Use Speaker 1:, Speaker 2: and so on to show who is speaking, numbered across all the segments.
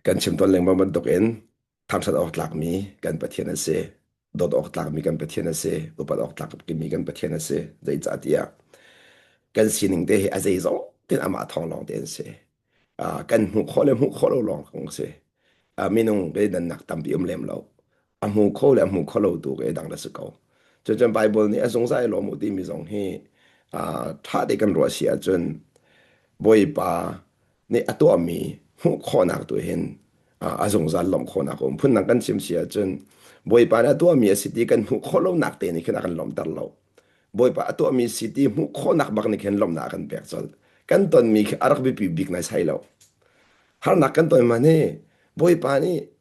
Speaker 1: Kan chim tawn lengmang bantukin thangṭhat awk tlakmi kan Pathian a si. Dawt awk tlakmi kan Pathian a si. Upat awk tlakmi kan Pathian a si. Zeicahtiah kan sining te hi a zeizong tin amah thawng lawng te an si. Uh, kan hmuh khawh le hmuh khawh lo lawng kong si. Uh, minung ke dannak tampi um lem lo. A hmu kho le a hmu kho lo tu ke dang da si ko. Cucun Bible nih a zungzal lawm u timi zong hi uh, ṭha te kan ruah si ahcun Bawipa nih a tuahmi hmuh khawhnak tu hin a zungzal lawmh khawhnak a um. Phundang kan chim si ahcun Bawipa nih a tuahmi a si ti kan hmuh khawh lonak te nih khin a kan lawmhter lo. Bawipa a tuahmi si ti hmuh khawhnak bak nih khin lawmhnak a kan pek colh. Kan tonmi khi a rak biapi bik nai sai lo. Harnak kan ton man hi Bawipa nih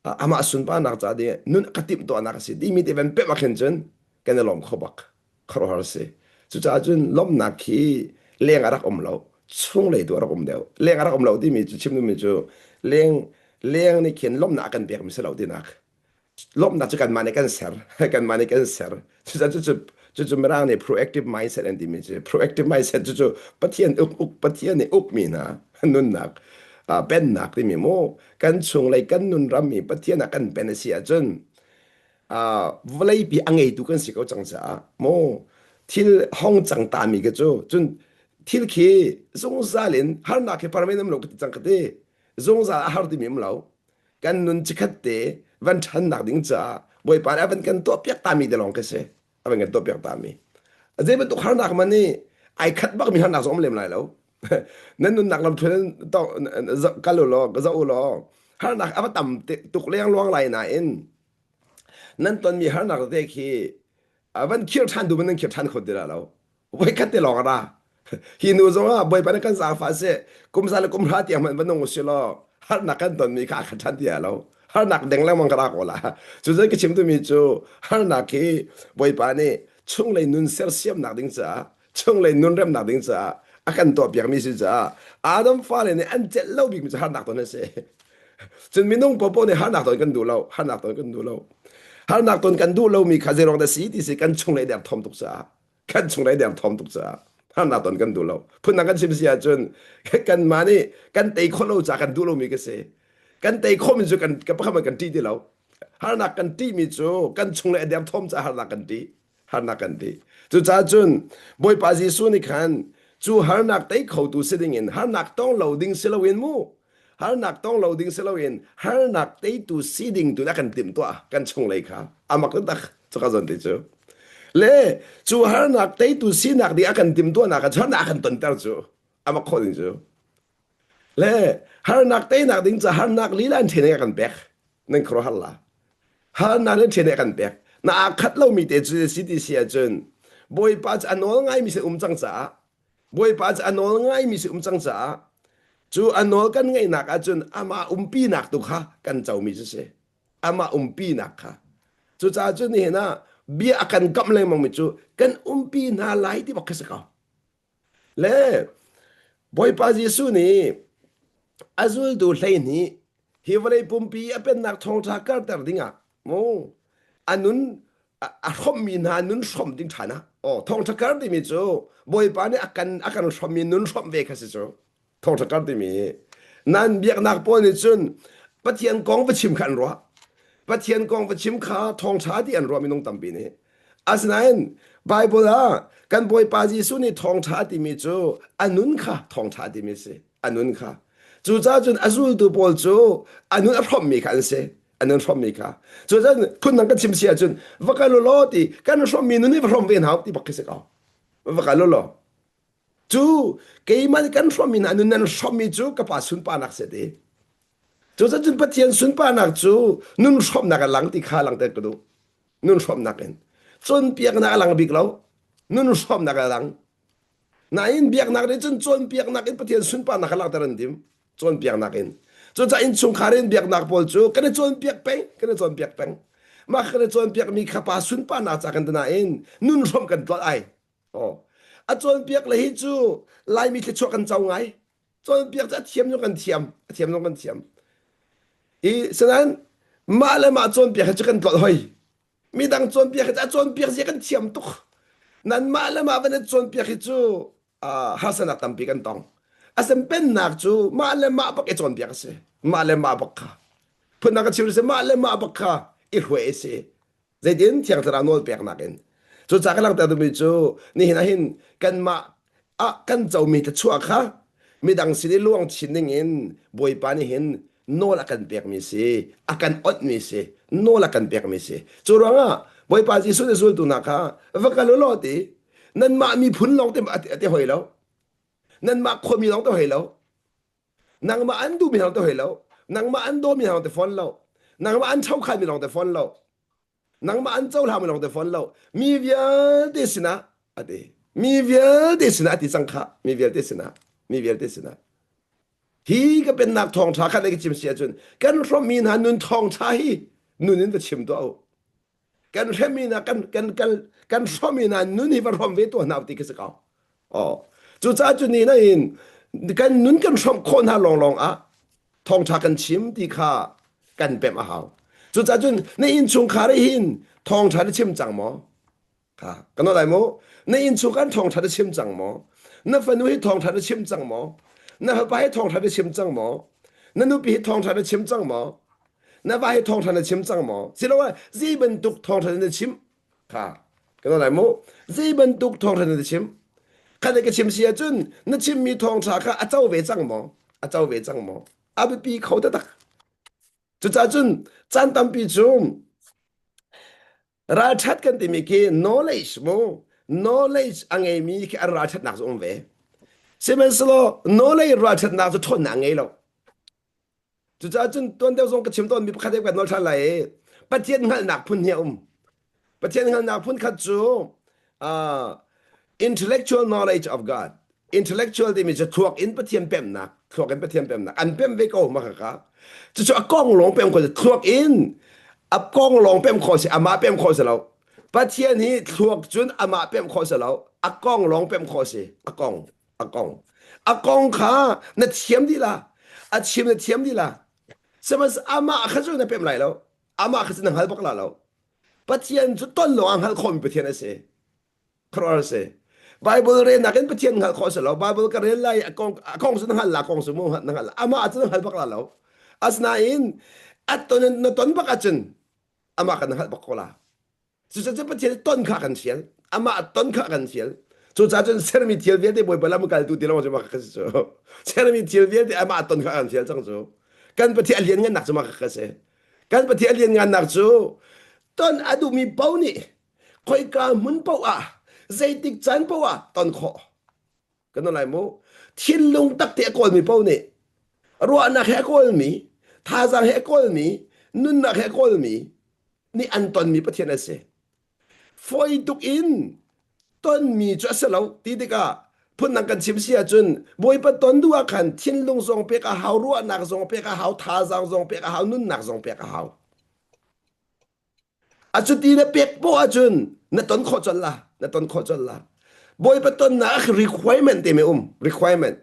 Speaker 1: amah sunparnak ca ding nun ka timh tuahnak a si timi te van pemh ah khin cun kan i lawm kho bak khuaruahhar a si cucaah cun lawmhnak khi leng a rak um lo chunglei tu a rak um deuh leng a rak um lo timi cu chim duhmi cu leng leng nih khin lawmhnak a kan pekmi si lo tinak lawmhnak cu kanmah nih kan ser kanmah nih kan ser cucaah cucu cucu mirang nih proactive mindset an timi cu proactive mindset cucu Pathian uk uk Pathian nih ukmi hna nunnak pennak timi mu kan chunglei kan nun ram i Pathian ah kan pen a si ahcun vawleipi a ngeitu kan si ko cang caah mu thil hong cang ta mi ka cu cun thil khi zungzal in harnak khi parmen um lo ka ti cang ka ti zungzal a har timi um lo kan nun chikhat te van ṭhannak ding caah Bawipa nih a van kan tuah piak ta mi te lawng ka si a van kan tuah piak ta mi zei bantuk harnak man nih ai khat bak mi harnak zong um lem lai lo nan nunnak lam thluan kal u law zoh u law harnak a va tam tuk leng luang lai nain nan tonmi harnak te khi van khir ṭhan duh nan khir ṭhan kho ti lo voikhat te lawng a ra hi nu zong ah bawipa nih kan zaangfah seh kum za le kum hra tiang hmanh va nung u si law harnak kan tonmi kha a khat ṭhan ti lo harnak deng lengmang ka ra ko la cu zai ka chim tumi cu harnak hi bawipa nih chunglei nun sersiamnak ding caah chunglei nun remnak ding caah a kan tuahpiakmi si caah Adam fale nih an celh lo bikmi cu harnak ton a si. Cun minung popo nih harnak ton kan duh lo, harnak ton kan duh lo. Harnak ton kan duh lomi kha zeiruang dah si ti si kan chunglei derthawm tuk caah kan chunglei derthawm tuk caah harnak ton kan duh lo. Phundang kan chim si ahcun kanmah nih kan tei khawh lo caah kan duh lomi ka si. Kan tei khawhmi cu kan pakhat kan ṭih ti lo. Harnak kan ṭihmi cu kan chunglei a derthawm caah harnak kan ṭih. Harnak kan ti. Cucaah cun Bawipa Jesuh nih khan cu harnak tei khotu si dingin harnak tong lo ding si loin mu harnak tong lo ding si loin harnak teitu si ding tu a kan timh tuah kan chunglei kha amak taktak cuka zawn ti cu le cu harnak teitu sinak ding a kan timh tuahnak ah harnak a kan tonter cu amak khawh ding cu le harnak teinak ding ca harnak lila in ṭhen a kan pek nan khuaruahhar la harnak le ṭhen a kan pek na aa khat lomi te cu si ti si ahcun Bawipa cu a nawl ngaimi si um cang caah Bawipa cu a nawl ngaimi si um cang caah cu a nawl kan ngeihnak ahcun amah umpinak tu kha kan comi cu si amah umpinak kha cucaah cun nihin ah bia a kan kamh lengmangmi cu kan umpi hna lai ti bak khi si ko Le Bawipa Jesuh nih a zultu 12 hi vawlei pumpi a pennak thawngṭha karter dingah mu a nun a hrawmmi hna nun hrawmh ding ṭhan ah aw thawngṭha kar timi cu Bawipa nih a kan a kan hrawmmi nun hrawmh ve kha si cu thawngṭha kar timi nan biaknak pawl nih cun Pathian kong va chim kha an ruah Pathian kong va chim kha thawngṭha ti an ruah minung tampi nih Asinain Baibal ah kan Bawipa Jesuh nih thawngṭha timi cu a nun kha thawngṭha timi a si. A nun kha. Cucaah cun a zultu pawl cu a nun a hrawmmi kha an si. A nun hrawmmi kha. Cucaah phundang kan chim si ahcun va kal u law ti kan hrawmmi nun hi va hrawm ve hna ti bak khi si ko. Va kal u law. Cu keimah nih kan hrawmmi hna nun nan hrawmmi cu ka pa sunparnak si ti. Cucaah cun Pathian sunparnak cu nun hrawmnak a lang ti kha langhter ka duh. Nun hrawmnak in. Cawnpiaknak a lang bik lo. Nun hrawmnak a lang. Nain biaknak nih cun cawnpiaknak in Pathian sunparnak a langhter an tim. Cawnpiaknak in. Cucaah innchungkhar in biaknak pawl cu kan i cawnpiak peng, kan i cawnpiak peng. Mah kan i cawnpiakmi kha pa sunparnak ca kan ti nain nun hrawmh kan tlolh ai. Oh. A cawnpiak le hi cu Laimi thluachuah kan co ngai. Cawnpiak cu a thiam zong kan thiam, a thiam zong kan thiam. I sinain mah le mah cawnpiak hi cu kan tlolh hoi. Midang cawnpiak hi cu a cawnpiak zia kan thiam tuk. Nan mah le mah van i cawnpiak hi cu uh, harsanak tampi kan tong. Asempennak cu mah le mah bak i cawnpiak a si. Mah le mah bak kha. Phundang ka chim si mah le mah bak kha i hruai a si. Zeitin Thiang Thlarau nawl peknak in. Cucaah ka langhter duhmi cu nihin ah hin kanmah ah kan comi thluachuah kha midang sin i luang chin ding in Bawipa nih hin nawl a kan pekmi si, a kan onhmi si, nawl a kan pekmi si. Cu ruangah Bawipa Jesuh nih zultu hna kha va kal u law ti nanmah miphun lawng te a ti hoi lo. Nanmah khuami lawng te hoi lo. Nangmah an duhmi lawng te hoi lo. Nangmah an dawmi lawng te fawn lo. Nangmah an chokhalmi lawng te fawn lo. Nangmah an cohlangmi lawng te fawn lo. Mi vialte sinah a ti. Mi vialte sinah a ti cang khah. Mi vialte sinah. Mi vialte sinah. Hi ka pennak thawngṭha kha ka chim si ahcun kan hrawmmi hna nun thawngṭha hi nun in va chim tuah u. Kan hremmi hna kan kan kan kan hrawmmi hna nun hi va hrawm ve tuah hna ti khi si ko. Oh. Cucaah cu ni na in kan nun kan hrawmh khawh hna lawnglawng ah thawngṭha kan chim ti kha kan pemh a hau. Cucaah cun na innchungkhar i hin thawngṭha na chim cang maw? Kha kan lai mu. Na innchungkhar thawngṭha na chim cang maw? Na fanu hi thawngṭha na chim cang maw? Na fapa hi thawngṭha na chim cang maw? Na nupi hi thawngṭha na chim cang maw? Na va hi thawngṭha na chim cang maw? Siloah zei bantuk thawngṭha na chim? Kha kan lai mu. Zei bantuk thawngṭha na chim? Kha ka chim si ahcun na chimmi thawngṭha kha a co ve cang maw? A co ve cang maw? A biapi kho taktak. Cucaah cun caan tampi cu ralṭhat kan timi khi knowledge mu knowledge a ngeimi khi an ralṭhatnak cu um ve. Sihmanhsehlaw knowledge ralṭhatnak cu ṭhawnnak a ngei lo. Cucaah cun tuan deuh zong ka chim tawnmi pakhat kan nawl ṭhan lai i Pathian hngalhnak phun hi a um. Pathian hngalhnak phun khat cu uh, intellectual knowledge of God. Intellectual timi cu thluak in Pathian pemnak, thluak in Pathian pemnak. An pem ve ko ma kha. Cucu a kong lawng pem kho thluak in a kong lawng pem kho si amah pem kho si lo. Pathian hi thluak cun amah pem kho si lo. A kong lawng pem kho si. A kong. A kong. A kong kha na thiam dih la. A chim na thiam dih la. Sihmanhsehlaw amah kha cu na pem lai lo. Amah kha cu na hngal bak la lo. Pathian cu ton lawng a hngalh khawhmi Pathian a si. Khuaruahhar a si. Bible relnak in Pathian hngalh khawh a si lo. Bible ka rel lai a kong a kong cu na hngal la kong cu mu na hngal amah cu na hngal bak la lo. Asinain a ton na ton bak ahcun amah kan hngalh bak ko la. Cucaah Pathian ton kha kan fial. Amah ton kha kan fial. Cucaah cun sermi thil vialte Bawipa lam kaltu ti lawng cu mah ka si cu. Sermi thil vialte amah ton kha kan fial cang cu. Kan Pathian a lianngannak cu mah ka si. Kan Pathian a lianngannak cu ton a duhmi paoh nih khoika hmun paoh ah zeitik caan paoh ah ton khawh. Kan lai mu. Thinlung tak te a kawlmi paoh nih ruahnak he a kawlmi, thazaang he a kawlmi, nunnak he a kawlmi nih an tonmi Pathian a si. Fawi tuk in tonmi cu a si lo ti tikah phundang kan chim si ahcun Bawipa ton duh ah khan thinlung zong pek a hau, ruahnak zong pek a hau, thazaang zong pek a hau, nunnak zong pek a hau. A cuti na pek poah ahcun na ton khawh colh la, na ton khawh colh la. Bawipa tonnak requirement timi um, requirement.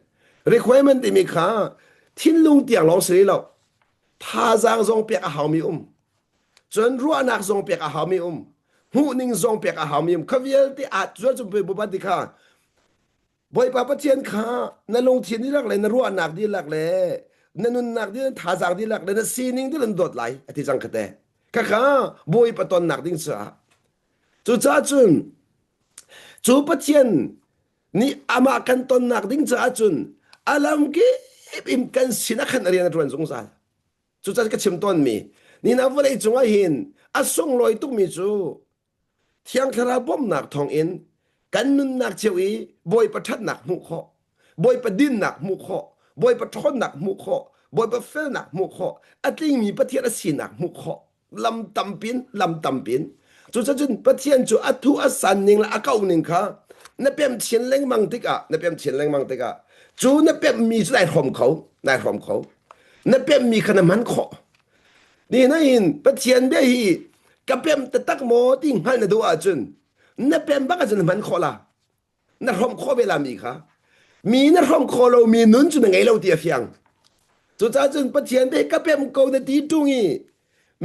Speaker 1: Requirement timi kha thinlung tiang lawng si lo. Thazaang zong pek a haumi um. Cun ruahnak zong pek a haumi um. Hmuhning zong pek a haumi um. Kha vialte aa cuan cu Bawipa ti kha Bawipa Pathian kha na lungthin dihlak le na ruahnak dihlak le na nunnak dihlak thazaang dihlak le na sining dihlak na dawt lai a ti cang kha te. Khakha Bawipa tonnak ding caah. Cucaah cun cu Pathian nih amah kan tonnak ding caah cun a lamkip in kan sinah khan a rian a ṭuan zungzal. Cucaah ka chim tawnmi nina vawlei cungah hin a sunglawi tukmi cu Thiang Thlarau bawmhnak thawngin kan nunnak cio i Bawipa ṭhatnak hmuh khawh, Bawipa dinnak hmuh khawh, Bawipa ṭhawnnak hmuh khawh, Bawipa felnak hmuh khawh, a tlingmi Pathian a sinak hmuh khawh lam tampin lam tampin cucacun Pathian cu a thu a san ning le a kauh ning kha na pem chin lengmang tikah na pem chin lengmang tikah cu na pemmi cu nai hrawm kho nai hrawm kho na pemmi kha na hman khawh ni na in Pathian bia hi ka pem taktak maw ti hngalh na duh ahcun na pem bak ahcun na hman khawh la na hrawmh khawh ve la mi kha mi na hrawmh khawh lo mi nun cu na ngei lo ti a fiang cucaah cun Pathian te ka pem ko na ti ṭung i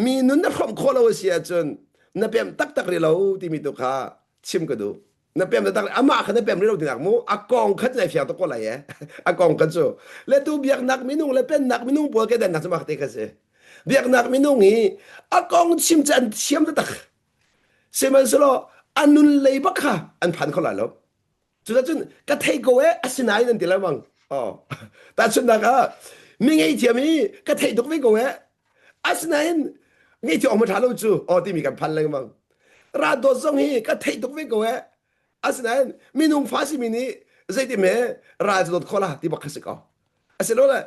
Speaker 1: mi nun na hrawmh khawh lo a si ahcun na pem taktak rih lo timi tu kha chim ka duh. Na pem taktak amah kha na pem rih lo tinak mu a kong khat nai fiang tuk ko lai e a kong khat cu le tu biaknak minung le pennak minung pawl ke dannak cu mah te kha si biaknak minung hi a kong chim cu an thiam taktak sihmanhsehlaw a nun lei bak kha an phan kho lai lo cucun ka thei ko e asinain an ti lengmang oh tahchunhnak ah mi ngei thiam hi ka theih tuk ve ko e asinain ngei thiam awm ṭha lo cu aw timi kan phan lengmang ra dawt zong hi ka theih tuk ve ko e asinain minung fa simi nih zeitim he ral cu dawt khawh la ti bak kha si ko asilole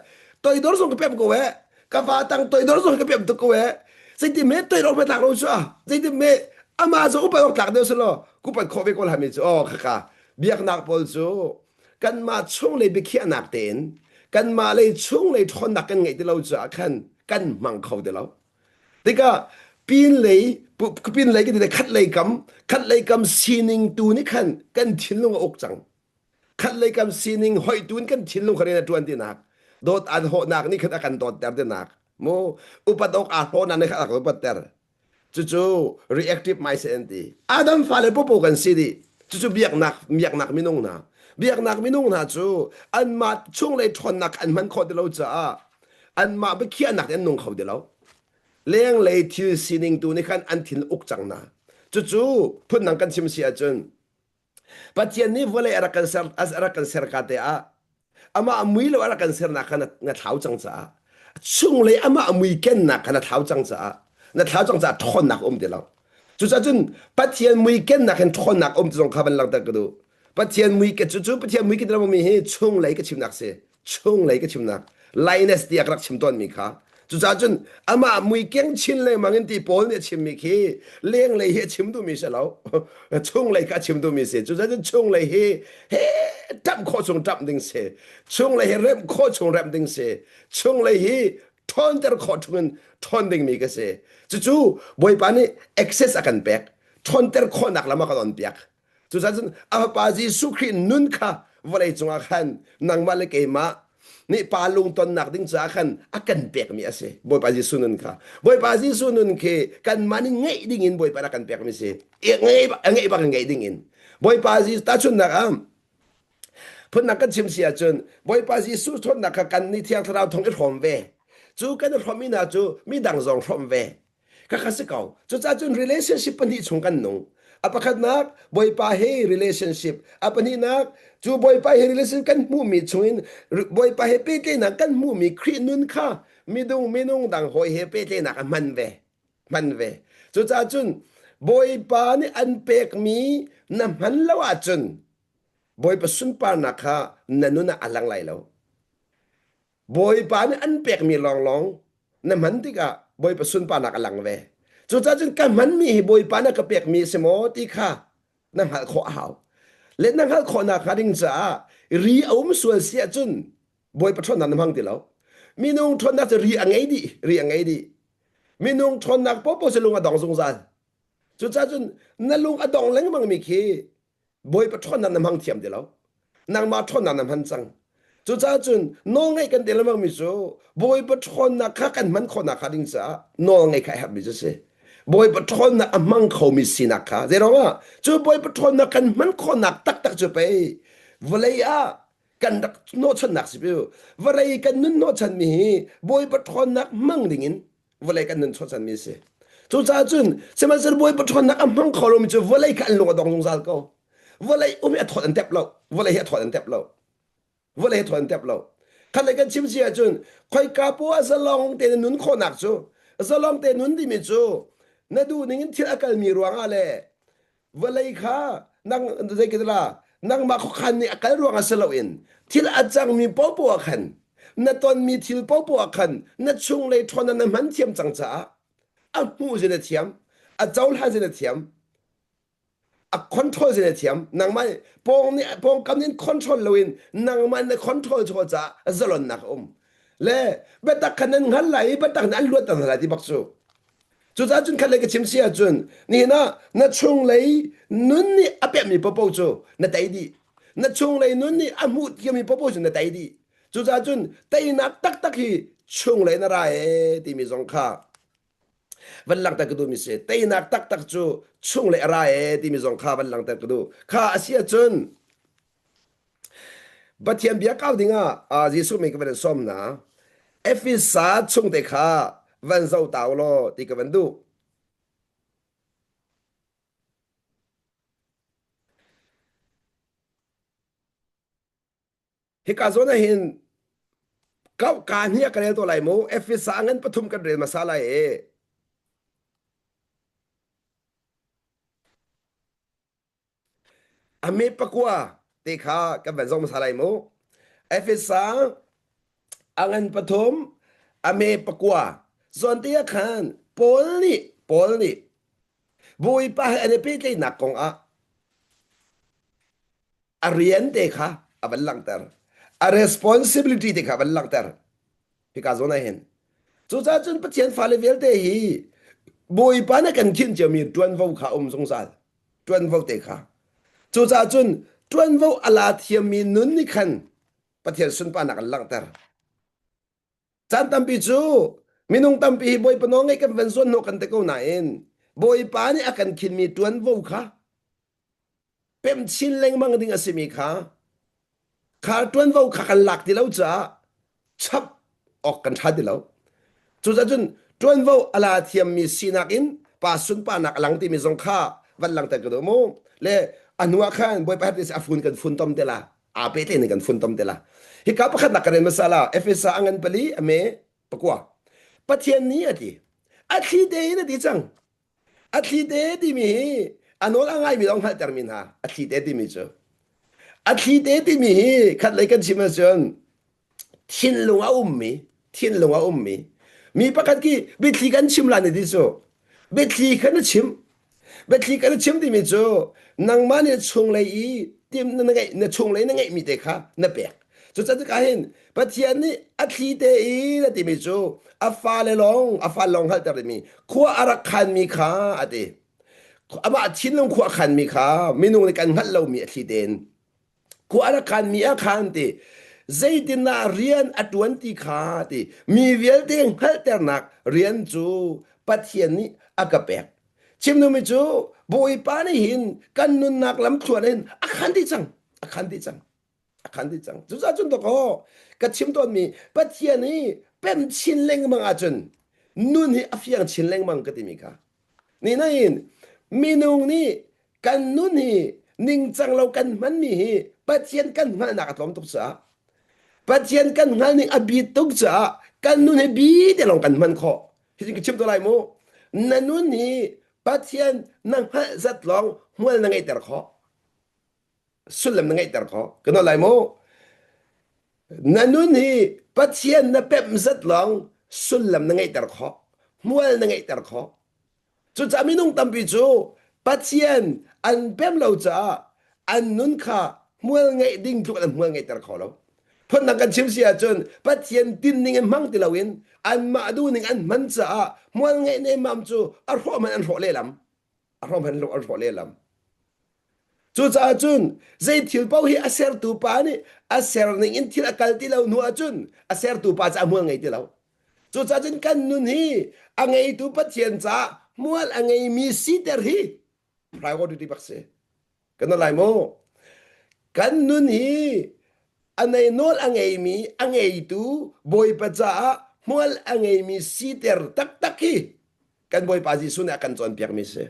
Speaker 1: toidor zong ka pem ko e ka fa tang toidor zong ka pem tuk ko e zeitim he toidor hme tlak lo cu a zeitim me ama zong upat awk tlak deuh silo kupat khawh ve ko la mi cu aw khaka biaknak pawl cu kanmah chunglei biakhiahnak tein kanmah lei chunglei ṭhawnnak kan ngeih ti lo caah khan kan hmang kho ti lo tikah pin lei pin lei kan ti khat lei kam khat lei kam sining tu nih khan kan thinlung a uk cang khat lei kam sining hoih tu in kan thinlung kha rian a ṭuan tinak dawt an hawhnak nih khan a kan dawtter tinak mu upat awk aa hlawhnak nih khan a kan upatter Cucu reactive mindset an ti. Adam fale popo kan si dih. Cucu biaknak biaknak minung hna. Biaknak minung hna cu anmah chunglei ṭhawnnak an hman khawh ti lo caah anmah biakhiahnak in an nung kho ti lo. Lenglei thil sining tu nih khan an thin uk cang hna. Cucu phundang kan chim si ahcun Pathian nih vawlei a rak kan ser a rak kan ser ka te ah amah mui lo a rak kan sernak kha na thlau cang caah chunglei amah mui kennak kha na thlau cang caah na thlau cang caah ṭhawnnak um ti lo. Cucaah cun Pathian mui kennak hin ṭhawnnak um ti zong kha van langhter ka duh. Pathian mui ke cu cu Pathian mui ke ti mi hi chunglei ka chimnak si. Chunglei ka chimnak Linus tiah ka rak chim tawnmi kha cucaah cun amah mui keng chin lengmang in ti Paul nih a chimmi khi lenglei hi a chim duhmi si lo chunglei kha a chim duhmi si cucaah cun chunglei hi he ṭamh khawh chung ṭamh ding si chunglei hi remh khawh chung remh ding si chunglei hi ṭhawnter khawh chung in ṭhawn dingmi ka si cucu Bawipa nih access a kan pek ṭhawnter khawhnak lam a kan on piak Cucaah cun a fapa Jesuh Khrih nun kha vawlei cungah khan nangmah le keimah nih pa lungtonnak ding caah khan a kan pekmi a si. Bawipa Jesuh nun kha. Bawipa Jesuh nun khi kanmah nih ngeih ding in Bawipa nih a kan pekmi si. Ngeih ngeih bak in ngeih ding in. Bawipa Jesuh tahchunhnak ah phundang kan chim si ahcun Bawipa Jesuh ṭhawnnak kha kan nih Thiang Thlarau thawng i hrawm ve. Cu kan i hrawmmi hna cu midang zong hrawmh ve. Khakha si ko. Cucaah cun relationship pahnih chung kan nung. A pakhatnak Bawipa he relationship. A pahnihnak cu Bawipa he relationship kan hmuhmi chungin Bawipa he pehtlaihnak kan hmuhmi Khrih nun kha midung minung dang hawi he pehtlaihnak a hman ve. Hman ve. Cucaah cun Bawipa nih an pekmi na hman lo ahcun Bawipa sunparnak kha na nun ah a lang lai lo. Bawipa nih an pekmi lawnglawng na hman tikah Bawipa sunparnak a lang ve. Cucaah cun ka hmanmi hi Bawipa na ka pekmi a si maw ti kha na hngalh khawh a hau. Le na hngalh khawhnak hnga ding caah ri a um sual si ahcun Bawipa ṭhawnnak na hmang ti lo. Minung ṭhawnnak cu ri a ngei dih, ri a ngei dih. Minung ṭhawnnak popo cu lung a dong zungzal. Cucaah cun na lung a dong lengmangmi khi Bawipa ṭhawnnak na hmang thiam ti lo. Nangmah ṭhawnnak na hman cang. Cucaah cun nawlngaih kan ti lengmangmi cu Bawipa ṭhawnnak kha kan hman khawhnak hnga ding caah nawlngaih kha a herhmi cu si. Bawipa ṭhawnnak a hmang khomi sinak kha zeiruangah cu Bawipa ṭhawnnak kan hman khawhnak taktak cu pei vawlei ah kan rak hnawhchannak si piu. Vawlei kan nun hnawhchanmi hi Bawipa ṭhawnnak hmang dingin vawlei kan nun chuahchanmi a si. Cucaah cun sihmanhsehlaw Bawipa ṭhawnnak a hmang kho lomi cu vawlei kha an lung a dong zungzal ko. Vawlei um hi a thawt an tep lo. Vawlei hi a thawt an tep lo. Vawlei hi a thawt an tep lo. Khat lei kan chim si ahcun khoika poah zalong tein nun khawhnak cu zalong tein nun timi cu na duh ning in thil a kalmi ruangah le vawlei kha nang zei ka la nangmah khuakhan nih a kal ruangah si loin thil a cangmi popoh ah khan na tonmi thil popoh ah khan na chunglei ṭhawnnak na hman thiam cang caah a hmuh zin a thiam a cohlan zin a thiam a control zin a thiam nangmah pawng nih pawngkam nih control loin nangmah na control chaw caah zalonnak a um le biatak kha nan hngal lai i biatak nih an luatter hna lai ti bak cu Cucaah cun khat lei ka chim si ahcun nihin ah na chunglei nun nih a pemmi popo cu na tei dih. Na chunglei nun nih a hmuh thiammi popo cu na tei dih. Cucaah cun teinak taktak hi chunglei na ra ee timi zong kha. Van langhter ka duhmi si. Teinak taktak cu chung le a ra e timi zong kha van langhter ka duh. Kha a si ahcun Pathian bia kau dingah uh, Jesuh min ka van in sawm hna. Efesa chung te kha van zoh ta u law ti ka van duh. Hika zawn ah hin kau ka hnih ka rel to lai mu. Efesa ngan pathum kan rel hmasa lai e. A me pakua te kha kan van zong hmasa lai mu. Efesa a ngan pathum a me pakua zawn te ah khan Paul nih Paul nih Bawipa he an i pehtlaihnak kong ah a rian te kha a van langhter. A responsibility te kha a van langhter. Hika zawn ah hin. Cucaah cun Pathian fale vialte hi Bawipa nih kan khinh ciomi ṭuanvo kha um zungzal. Ṭuanvo te kha. Cucaah cun ṭuanvo a la thiammi nun nih khan Pathian sunparnak an langhter. Caan tampi cu minung tampi hi Bawipa nawl ngaih kan van zuan hnawh kan ti ko nain Bawipa nih a kan khinmi ṭuanvo kha pemh chin lengmang ding a simi kha kha ṭuanvo kha kan lak ti lo caah chap awk kan ṭha ti lo. Cucaah cun ṭuanvo a la thiammi sinak in pa sunparnak a lang timi zong kha van langhter ka duh mu. Le a hnu ah khan Bawipa a fun kan funtom te la. Aa pehtlaih ning kan funtom te la. Hika pakhatnak kan rel hmasa la. Efesa a ngan pali a me pakua. Pathian nih a ti. A thli tein a ti cang. A thli te timi hi a nawl a ngaimi lawng hngalhtermi hna. A thli te timi cu. A thli te timi hi khatlei kan chim ahcun thinlung a ummi thinlung a ummi mi pakhat khi biathli kan chim lan ti cu biathli kha na chim biathli kha na chim timi cu nangmah nih chunglei i tim na ngeih na chunglei na ngeihmi te kha na pek cucaah tikah hin Pathian nih a thli te i na timi cu a fale lawng a fa lawng hngalhter dingmi khua a rak khanmi kha a ti amah thinlung khua a khanmi kha minung nih kan hngalh lomi a thli tein khua a rak khanmi ah khan ti zeitindah rian a ṭuan ti kha ti mi vialte hngalhternak rian cu Pathian nih a ka pek. Chim duhmi cu Bawipa nih hin kan nunnak lamthluan hin a khan dih cang, a khan dih cang, a khan dih cang. Cucaah cun dawkaw ka chim tawnmi Pathian hi pem chin lengmang ahcun nun hi a fiang chin lengmang ka timi kha. Ni nain minung nih kan nun hi ningcang lo kan hmanmi hi Pathian kan hngalhnak a tlawm tuk caah Pathian kan hngal ning a bi tuk caah kan nun hi bi te lawng kan hman khawh. Hi ka chim to lai mu. Na nun hi Pathian na hngalh zat lawng hmual na ngeihter khawh. Sullam na ngeihter khawh. Ka nawl lai mu. Na nun hi Pathian na pemh zat lawng sullam na ngeihter khawh. Hmual na ngeihter khawh. Cucaah minung tampi cu Pathian an pem lo caah an nun kha hmual ngeih ding tluk an hmual ngeihter kho lo. Phundang kan chim si ahcun Pathian tinning in hmang ti loin anmah duhning an hman caah hmual ngeih nemmam cu a hrawh hmanh an hrawh lehlam. A hrawh hmanh an hrawh lehlam. Cucaah cun zei thil paoh hi a sertu pa nih a ser ning in thil a kal ti lo hnu ahcun a sertu pa cu a hmual ngei ti lo. Cucaah cun kan nun hi a ngeitu Pathian caah hmual a ngeimi siter hi priority bak si. Kan lai maw? Kan nun hi a nei nawl a ngeimi a ngeitu Bawipa caah hmual a ngeimi siter taktak hi kan Bawipa Jesuh nih a kan cawnpiakmi si.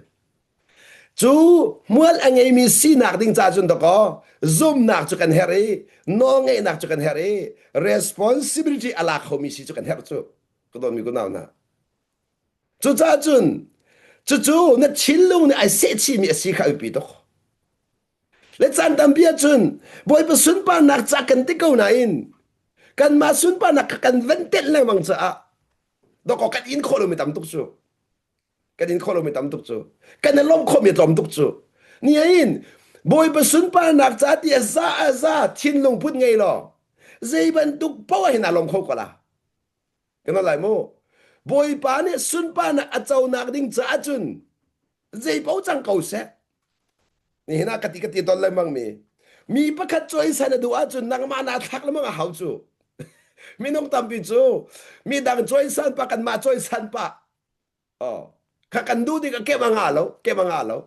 Speaker 1: Cu hmual a ngeimi sinak ding ca cun dakaw zumnak cu kan herh i nawlngeihnak cu kan herh i responsibility a la khomi si cu kan herh cu ka dawtmi kunau hna. Cucaah cun cucu na thinlung nih ai sehchihmi a si kha a biapi tuk. Le caan tampi ahcun Bawipa sunparnak ca kan ti ko nain kanmah sunparnak kha kan van telh lengmang caah dawkaw kan in khawh lomi tam tuk cu. Kan in khawh lomi tam tuk cu. Kan i lawmh khawhmi tlawm tuk cu. Nihin Bawipa sunparnak ca ti a za a za thinlung put ngei law zei bantuk poah hin aa lawm kho ko la. Kan lai mu. Bawipa nih sunparnak a conak ding caah cun zei paoh cang ko seh. Nihin ah ka ti ka ti ton lengmang mi. Mi pakhat cawisan a duh ahcun nangmah naa thlak lengmang a hau cu. Minung tampi cu midang cawisan pa kanmah cawisan pa. Oh. Kha kan duh ding a kep a ngah lo, kep a ngah lo.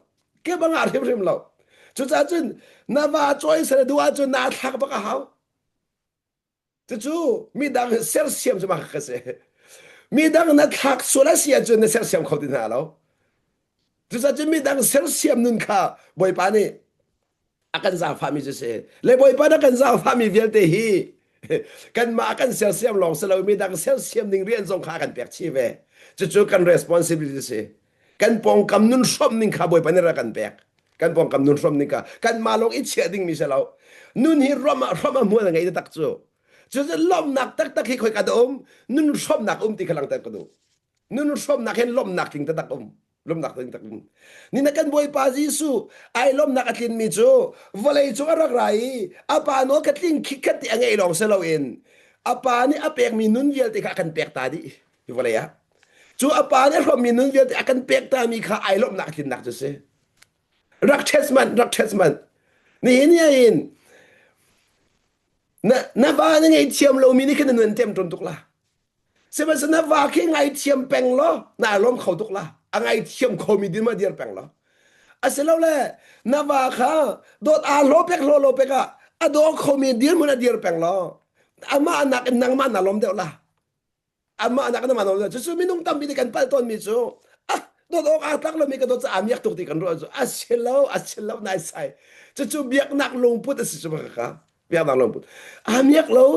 Speaker 1: Kep a ngah hrimhrim lo. Cucaah cun na va cawi sal duh ahcun naa thlak bak a hau. Cucu midang sersiam cu mah ka si. Midang na thlak sual a si ahcun na sersiam kho ti hna lo. Cucaah cun midang sersiam nun kha Bawipa nih a kan zaangfahmi cu si. Le Bawipa nih a kan zaangfahmi vialte hi kanmah a kan sersiam lawng si lo midang sersiam ding rian zong kha a kan pek chih ve. Cucu kan responsibility si. Kan pawngkam nun hrawmh ning kha Bawipa nih rak kan pek. Kan pawngkam nun hrawmh ning kha kanmah lawng i chiah dingmi si lo. Nun hi ram ah hrawmh a hmual a ngei taktak cu. Cucu lawmhnak taktak hi khoika dah um? Nun hrawmhnak um ti kha langhter ka duh. Nun hrawmhnak hin lawmhnak tling taktak um. Lawmhnak tling taktak um. Ni na kan Bawipa Jesuh ai lawmhnak a tlinmi cu vawlei cung a rak ra i a pa nawl kha tling khitkhat ti a ngeih lawng si loin a pa nih a pekmi nun vialte kha a kan pek ta dih hi vawlei ah. Cu a pa nih a hrawmmi nun vialte a kan pek tami kha ai lawmhnak tlinnak cu si. Rak test manh, rak test manh. Nihin ni in na na va na ngei lomi nih khin na nun tem ṭun tuk la. Sihmanhsehlaw na va khi ngaithiam peng law na lawm kho tuk la. A ngaithiam khomi din ma dir peng law. Asilole na va kha dawt aa hlaw pek hlaw lo pek ah a daw khomi dirhmun a dir peng law amah nak in nangmah na lawm deuh la. Amah nak na lawm deuh. Cucu minung tampi nih kan palh tawnmi cu ah dawt awk aa tlak lomi ka dawt caah miak tuk ti kan ruah cu a si lo a si lo nai sai. Cucu biaknak lungput a si cu ka biaknak lungput. A miak lo.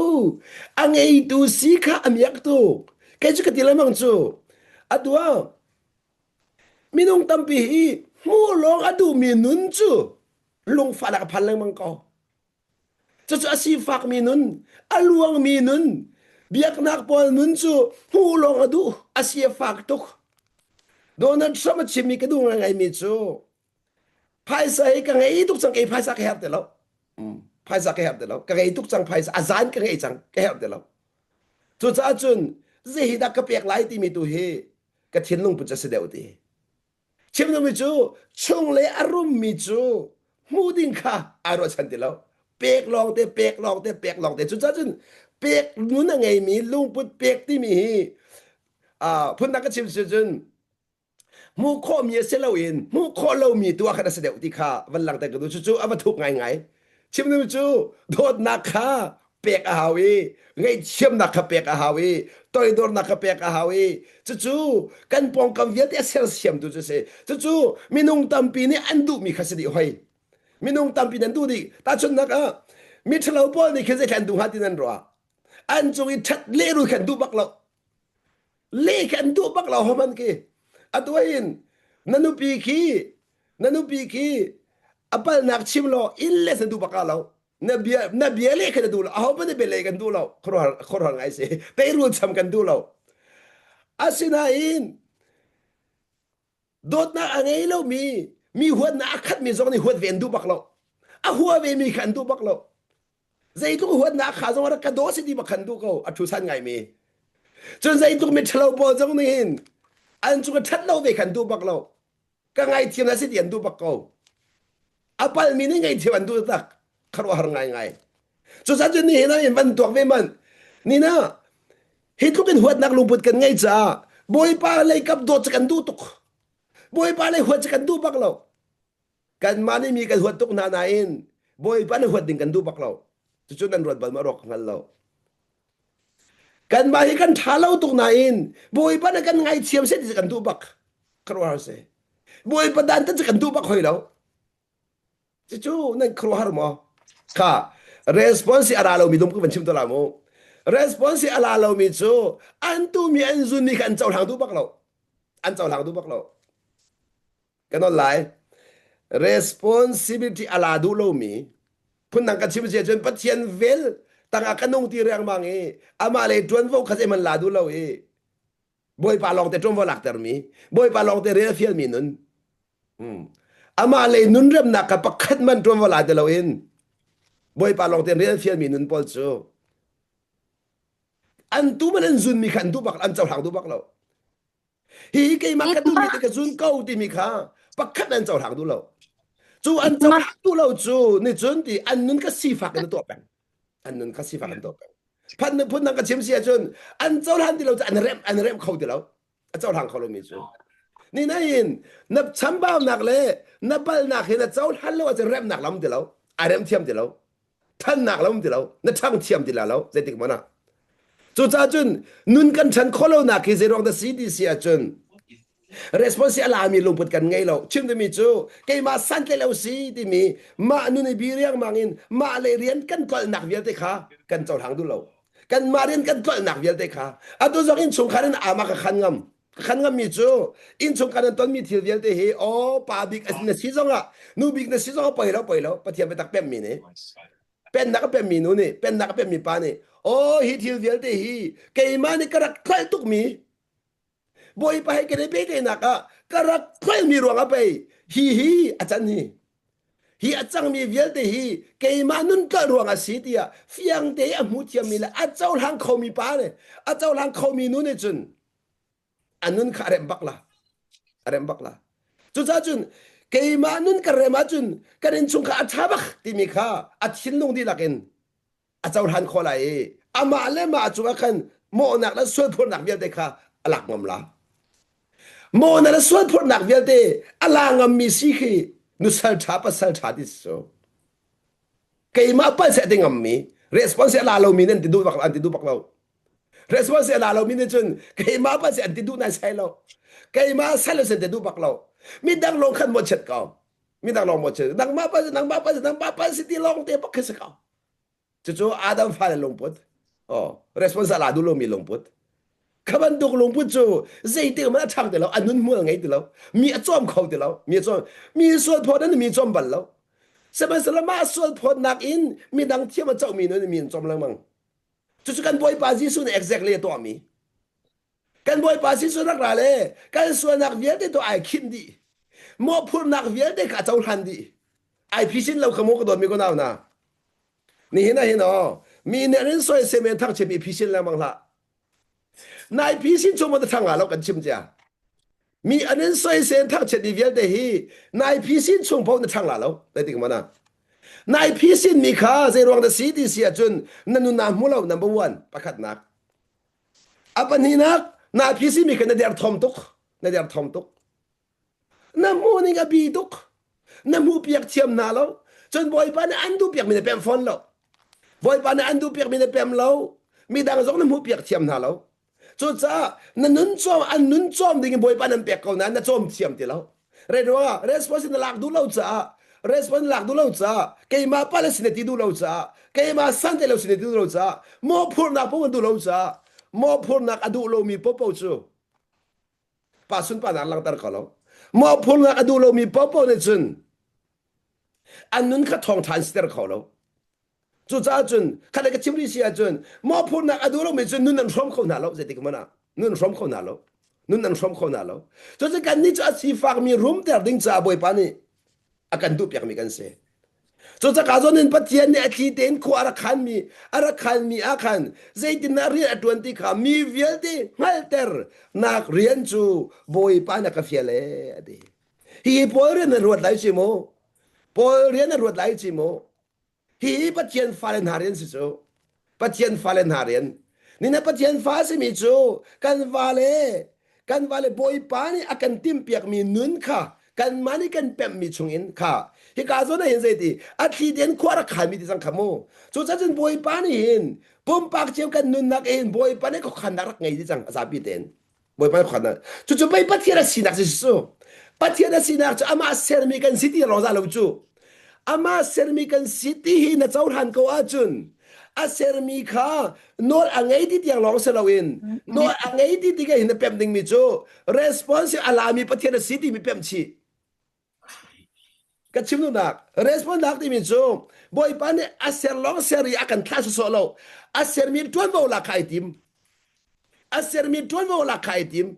Speaker 1: A ngeitu si kha a miak tuk. Kei cu ka ti lengmang cu. Atu ah minung tampi hi hmuh lawng a duhmi nun cu lungfahnak a phan lengmang ko. Cucu a sifakmi nun, a luangmi nun, biaknak pawl nun cu hmuh lawng a duh, a si a fak tuk. Donald Trump a chimmi ka duh ngaingaimi cu phaisa hi ka ngei tuk cang, kei phaisa ka herh ti lo. Phaisa ka herh ti lo. Ka ngei tuk cang phaisa, a zan ka ngei cang, ka herh ti lo. Cucaah cun zei hi dah ka pek lai timi tu hi ka thinlung put a si deuh ti. Chim duhmi cu chunglei a rummi cu hmuh ding kha ai ruahchan ti lo. Pek lawngte, pek lawngte, pek lawngte. Cucaah cun pek nun a ngeimi lungput pek timi hi uh, phundang ka chim si cun hmuh khawhmi a si loin hmuh khawh lomi tu ah khan a si deuh ti kha van langhter ka duh. Cucu a va thuk ngaingai. Chim duhmi cu dawtnak kha pek a hau i ngaihthiamnak kha pek a hau i toidornak kha pek a hau i cucu kan pawngkam vialte a sersiamtu cu si cucu minung tampi nih an duhmi kha si dih hoi minung tampi nan duh dih tahchunhnak ah mi ṭhalo pawl nih khin zeithla an duh hnga ti nan ruah an cung i ṭhat lehrul kha an duh bak lo le khi an duh bak lo homan khi atu hin na nupi khi na nupi khi a palnak chim law inn le na duh bak lo na bia na bia le kha na duh lo aho hmanh na bia le kan duh lo khuaruahhar khuaruahhar ngai si teirul cham kan duh lo asinain dawtnak a ngei lomi mi huatnak a khatmi zong nih huat ve an duh bak lo a hua ve mi kha an duh bak lo zeitluk huatnak kha zong rak ka daw si ti bak khan duh ko a thu san ngai mi cun zeitluk mi ṭhalo pawl zong nih hin an cung a ṭhat lo ve khan duh bak lo ka ngaithiam na si ti an duh bak ko a palmi nih ngaihthiam an duh tak kharuahhar ngaingai cucaah cun nihin ah in van tuak ve man nina hi tluk in huatnak lungput kan ngei caah bawipa lei kap dawt cu kan duh tuk bawipa lei huat cu kan duh bak lo kanmah nih mi kan huat tuk hna nain bawipa nih huat ding kan duh bak lo cucu nan ruat bal ma ruak hngal lo kanmah hi kan ṭha lo tuk nain bawipa nih kan ngaithiam seh ti kan duh bak khuaruahhar si bawipa dan tan cu kan duh bak hoi lo cucu nan khuaruahhar maw kha response a ra lomi dum ka van chim to la mu response a la lomi cu an tumi an zunmi kha an cohlang duh bak lo an cohlang duh bak lo Kan on lai. Responsibility a la duh lomi phundang kan chim si ahcun Pathian vel tangah ka nung ti riangmang i amah le ṭuanvo kha zeihmanh la duh lo i Bawipa lawngte ṭuanvo laktermi Bawipa lawngte rian a fialmi nun hmm. amah le nun remnak kha pakhat man ṭuanvo la ti loin Bawipa lawngte rian a fialmi nun pawl cu an tu man an zunmi kha an duh bak an cohlang duh bak lo Hi keimah ka duhmi te ka zun ko timi kha pakhat an cohlang duh lo. Cu an cohlang duh lo cu ni cun ti an nun ka sifak in a tuah peng. An nun kha sifak in tuah peng. Phan phun dang ka chim si ahcun an cohlan ti lo cu an remh an remh kho ti lo. A cohlang kho lomi cu. Ni nain na chambaunak le na palnak hi na cohlan lo ahcun remnak lam ti lo. Ai rem thiam ti lo. Thannak lam ti lo. Na ṭhang thiam ti la lo. Zeitik hmanh ah. Cucaah cun nun kan ṭhan khawh lonak hi zeiruang dah si ti si ahcun response a lami lungput kan ngei lo. Chim timi cu keimah santlaih lo si timi mah nun i bi riangmang in mah le rian kan tlolhnak vialte kha kan cohlang duh lo. Kanmah rian kan tlolhnak vialte kha atu zong innchungkhar in ama ka khan ngam. Ka khan ngammi cu innchungkhar nan tonmi thil vialte hi aw pa bik na si zongah nu bik na si zongah poi lo poi lo Pathian biatak pemmi nih pennak a pemmi nu nih pennak a pemmi pa nih aw hi thil vialte hi keimah nih ka rak tlolh tukmi Bawipa he kan i pehtlaihnak ah ka rak tlolhmi ruangah pei hi hi a can hi hi a cangmi vialte hi keimah nun tlolh ruangah si tiah fiang te a hmu thiammi le a cohlang khomi pa le a cohlang khomi nu nih cun a nun kha a remh bak la a remh bak la cucaah cun keimah nun ka rem ahcun kan innchung kha a ṭha bak timi kha a thinlung dihlak in a cohlan khawh lai i amah le mah cungah khan mawhnak le sualphurnak vialte kha a lak ngam la. Mawhnak le sualphurnak vialte a la ngammi si khi nusal ṭha pasal ṭha ti si cu. Keimah pal seh ti ngammi response a la lomi nan ti duh bak an ti duh bak lo. Response a la lomi nih cun keimah pal seh an ti duh nai sai lo. Keimah sal sen ti duh bak lo. Midang lawng khan mawhchiat ko. Midang lawng mawhchiat. Nangmah pal nangmah pal nangmah pal si ti lawng te bak khi si ko. Cucu Adam fale lungput. Oh, response a la duh lomi lungput. Kha bantuk lungput cu zeitik hmanh a ṭhang ti lo, a nun hmual ngei ti lo, mi a cawm kho ti lo, mi a cawm, mi sualphawt an mi cawm bal lo. Sihmanhsehlaw mah sualphawtnak in midang thiam a cohmi nun mi an cawm lengmang. Cucu kan Bawipa Jesuh nih exactly a tuahmi. Kan Bawipa Jesuh rak ra le kan sualnak vialte tu ai khinh dih. Mawhphurhnak vialte kha a cohlan dih. Ai phisin lo kha mu ka dawtmi ka nau hna. Nihin ah hin aw mi nih an in soisel men thangchiat mi phisin lengmang hlah. Nai phisin chung ma thang lo kan chim cia. Mi an in soisel thangchiat mi vialte hi nai phisin chung paoh na thang la lo. Zeitik mana. Nai phisin mi kha zei ruang dah si ti si ahcun na nun naa hmu lo number one pakhatnak. A pahnihnak na phisin mi kha na derthawm tuk. Na derthawm tuk. Na hmuh ning a bi tuk. Na hmuh piak thiam hna lo. Cun Bawipa nih an duh piakmi na pem fawn lo. Bawipa nih an duh piakmi na pem lo. Midang zong na hmuh piak thiam hna lo. Cucaah na nun cawm an nun cawm ding in Bawipa nan pek ko nain na cawm thiam ti lo. Rei ruangah response na lak duh lo caah response lak duh lo caah keimah pa le sin ti duh lo caah keimah san te lo sin ti duh lo caah mawhphurhnak paoh an duh lo caah mawhphurhnak a duh lomi popo cu pa sunparnak langhter ko lo mawhphurhnak a duh lomi popo nih cun an nun kha thawngṭha an siter kho lo cucaah cun khat ka chim rih si ahcun mawhphurhnak a duh lomi cun nun an hrawm kho hna lo zeitik hmanh ah nun hrawm kho hna lo nun an hrawm kho hna lo cucu kannih cu a sifakmi rumter ding caah Bawipa nih a kan duhpiakmi kan si. Cucaka zawn in Pathian nih a thli tein khua a rak khanmi a rak khanmi ah khan zeitindah rian a ṭuan ti kha mi vialte hngalhter nak rian cu Bawipa na ka fial ee a ti. Hihi Paul rian na ruat lai ci mu. Paul rian na ruat lai ci mu. Hihi Pathian fale hna rian si cu. Pathian fale hna rian. Nina Pathian fa a simi cu kan vale kan vale Bawipa nih a kan timhpiakmi nun kha kanmah nih kan pemhmi chungin kha hika zawn ah hin zeiti a thli tein khua rak khanmi ti cang kha mu cucaah cun Bawipa nih hin pumpak cio kan nunnak in Bawipa nih khuakhannak rak ngei ti cang a zapi tein Bawipa khuan cucu pei Pathian a sinak cu cu Pathian a sinak cu amah sermi kan si ti lawng za lo cu amah sermi kan si ti hi na cohlan ko ahcun a sermi kha nawl a ngei ti tiang lawng si loin nawl a ngei ti ti hin na pemh dingmi cu response a lami Pathian a si timi pemh chih ka chim duhnak response nak timi cu Bawipa nih a ser lawng ser i a kan thlah sawsawh lo a sermi ṭuanvo lak kha ai tim a sermi ṭuanvo lak kha ai tim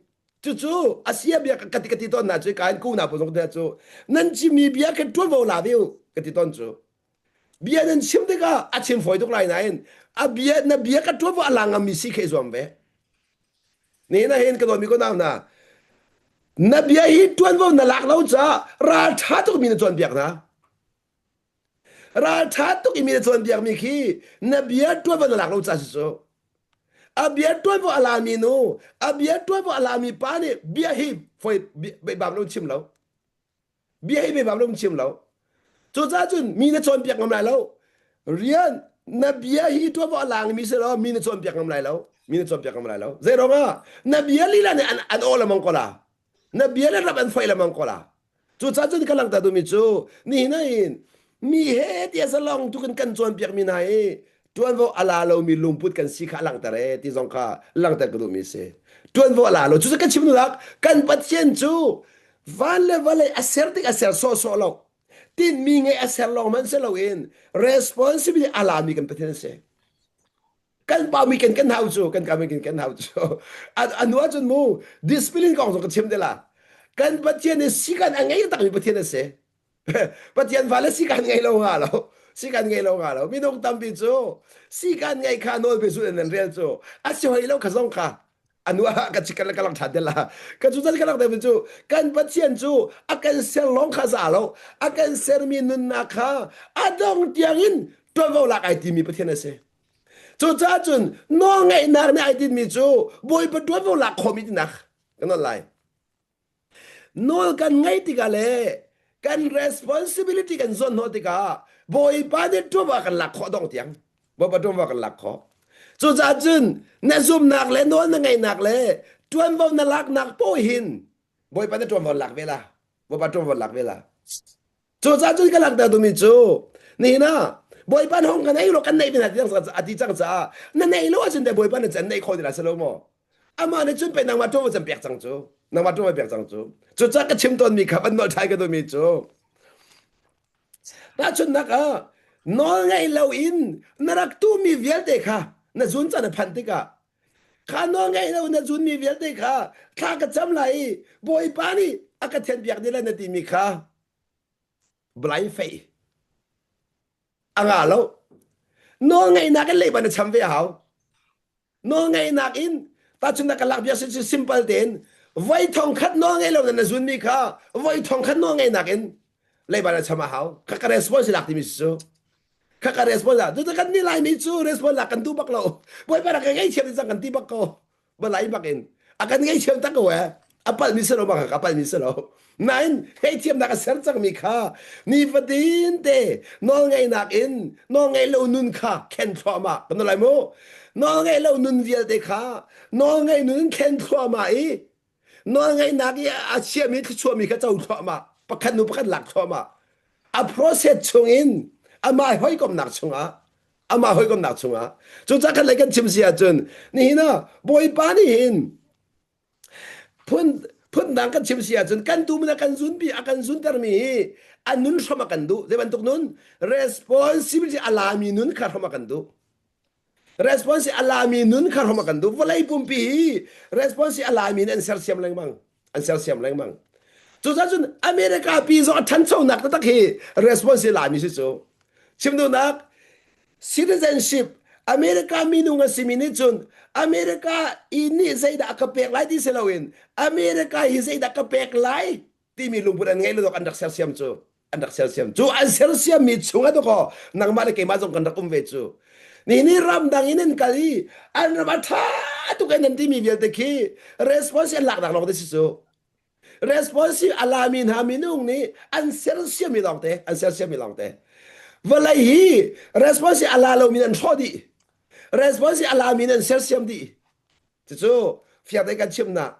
Speaker 1: cucu a sia bia ka ti ka ti tawn hna cu ka in ku na pu zong cu nan chimmi bia khan ṭuanvo la ve u ka ti tawn cu bia nan chim tikah a chim fawi tuk lai nain a bia na bia ka ṭuanvo a la ngammi si kha i zuam ve Ni na hin ka dawtmi ko nau hna na bia hi ṭuanvo na lak lo caah ralṭha tuk mi na cawnpiak hna. Ralṭha tuk i mi na cawnpiak mi khi na bia ṭuanvo na lak lo caah si cu. A bia ṭuanvo a lami nu, a bia ṭuanvo a lami pa nih bia hi foi bam lo chim lo. Bia hi bam lo chim lo. Cucaah cun mi na cawnpiak ngam lai lo. Rian na bia hi ṭuanvo a langmi si lo mi na cawnpiak ngam lai lo. Mi na cawnpiak ngam lai lo. Zei ruangah na bia lila nih an an aw lamang ko la. Na bia le rap an foi lamang ko la. Cucaah cun ka langhter duhmi cu nihin ah hin mi he tiah zalong tuk in kan cawnpiakmi hna hi ṭuanvo a la lomi lungput kan si kha a langhter ee ti zong kha langhter ka duhmi a si. Ṭuanvo a la lo. Cucu ka chim duhnak kan Pathian cu van le vawlei a ser tik a ser sawhsawh lo. Tinhmi ngei a ser lawng hmanh si loin responsibility a lami kan Pathian a si. Kan pa mi kan kan hau cu kan ka mi kan kan hau cu a nu ahcun mu discipline kong zong ka chim te la kan Pathian hi sikan a ngei takmi Pathian a si Pathian fale sikan ngei lo nga lo sikan ngei lo nga lo minung tampi cu sikan ngei kha nawl pe su nan rel cu a si hoi lo kha zong kha anu ah ka chikan ka lang than te la ka cu ka lang te cu kan Pathian cu a kan ser lawng kha za lo a kan sermi nunnak kha a dong tiangin tuanvo lak ai timi Pathian a si Cucaah cun nawlngeihnak nih ai tinhmi cu Bawipa ṭuanvo lak khawhmi tinak kan nawl lai. Nawl kan ngeih tikah le kan responsibility kan zawn hnawh tikah Bawipa nih ṭuanvo a kan lak khawh dong tiang Bawipa ṭuanvo a kan lak khawh. Cucaah cun na zumnak le nawl na ngeihnak le ṭuanvo na laknak paoh hin Bawipa nih ṭuanvo lak ve la. Bawipa ṭuanvo lak ve la. Cucaah cun ka langhter duhmi cu nihin ah Bawipa na hong ka nei lo kan neih ve hna ti a ti cang caah na neih lo ahcun teh Bawipa na can neih khawh ti lai si lo maw? Amah nih cun pei nangmah ṭuanvo can pek cang cu. Nangmah ṭuanvo pek cang cu. Cucaah ka chim tawnmi kha van nolh ṭhai ka duhmi cu tahchunhnak ah nawl ngei loin na rak tuhmi vialte kha na zun caan a phanh tikah kha nawl ngei lo na zunmi vialte kha thla ka cam lai i Bawipa nih a ka thianpiak dih lai na timi kha blind faith a nga lo nawlngeihnak in leiba na cham ve a hau nawlngeihnak in tahchunhnak ka lak bia si simple tein voi thong khat nawl ngei lo na zunmi kha voi thong khat nawlngeihnak in leiba na cham a hau kha ka response lak timi si cu kha ka response la cu kan ni laimi cu response lak kan duh bak lo bawipa rak ka ngei thiam cang kan ti bak ko balai bak in a kan ngaihthiam tak ko eh a palhmi si lo bak a palhmi si lo nain ngaihthiamnak a ser cangmi kha nifatin te nawlngeihnak in nawlngeih lo nun kha khen thluahmah kan lai mu nawlngeih lo nun vialte kha nawlngeih nun in khen thluahmah i nawlngeihnak i a chiami thluachuahmi kha co thluahmah pakhat nu pakhat lak thluahmah a process chungin amah hawikomnak chungah amah hawikomnak chungah cucaah khan lei kan chim si ahcun nihin ah bawipa nih hin phun phundang kan chim si ahcun kan tu a kan zunpi a kan zuntermi hi a nun hram a kan duh zei bantuk nun responsibility a lami nun kha hram a kan duh responsibility a lami nun kha hram a kan duh vawlei pumpi hi responsibility a lami in an sersiam lengmang an sersiam lengmang cucaah cun America pi zong a ṭhanchonak taktak hi response lami si cu chim duhnak citizenship America minung a simi nih cun America i nih zeidah a ka pek lai ti si loin America hi zeidah ka pek lai timi lungput an ngei lo an rak sersiam cu an rak sersiam cu an sersiam mi chung ah dakaw nangmah le keimah zong kan rak um ve cu ni ni ramdang in an kal i an ram a ṭha tuk in an timi vialte khi response an laknak lawng te si cu response a lami hna minung nih an sersiam mi lawng te an sersiam mi lawng te vawlei hi response a la lomi an hrawh dih response a lami an sersiam dih cucu fiang tein kan chimnak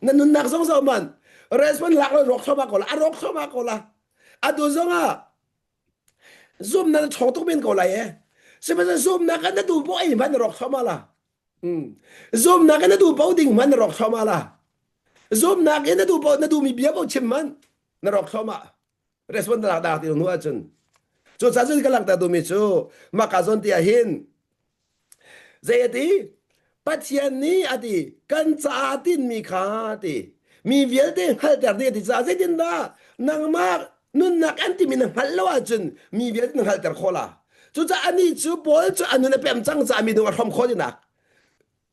Speaker 1: na nunnak zong zoh man response lak lo rawk thluahmah ko la a rawk thluahmah ko la atu zong ah zumnak na ṭhawng tuk men ko lai e sihmanhsehlaw zumnak ah na duh poh ei hmanh na rawk thluahmah la zumnak in na duh poh ding hmanh na rawk thluahmah la zumnak in na duh poh na duhmi bia poh chim hmanh na rawk thluahmah response na lak dak ti hnu ahcun cucaah cun ka langhter duhmi cu mah ka zawn ti ah hin Zei a ti? Pathian nih a ti, kan caah tinmi kha a ti. Mi vialte hngalhter ding a ti caah zeitindah nangmah nunnak an timi na hngalh lo ahcun mi vialte na hngalhter khawh la. Cucaah anih cu Paul cu a nun a pem cang caah mi nung a hrawm khawh tinak.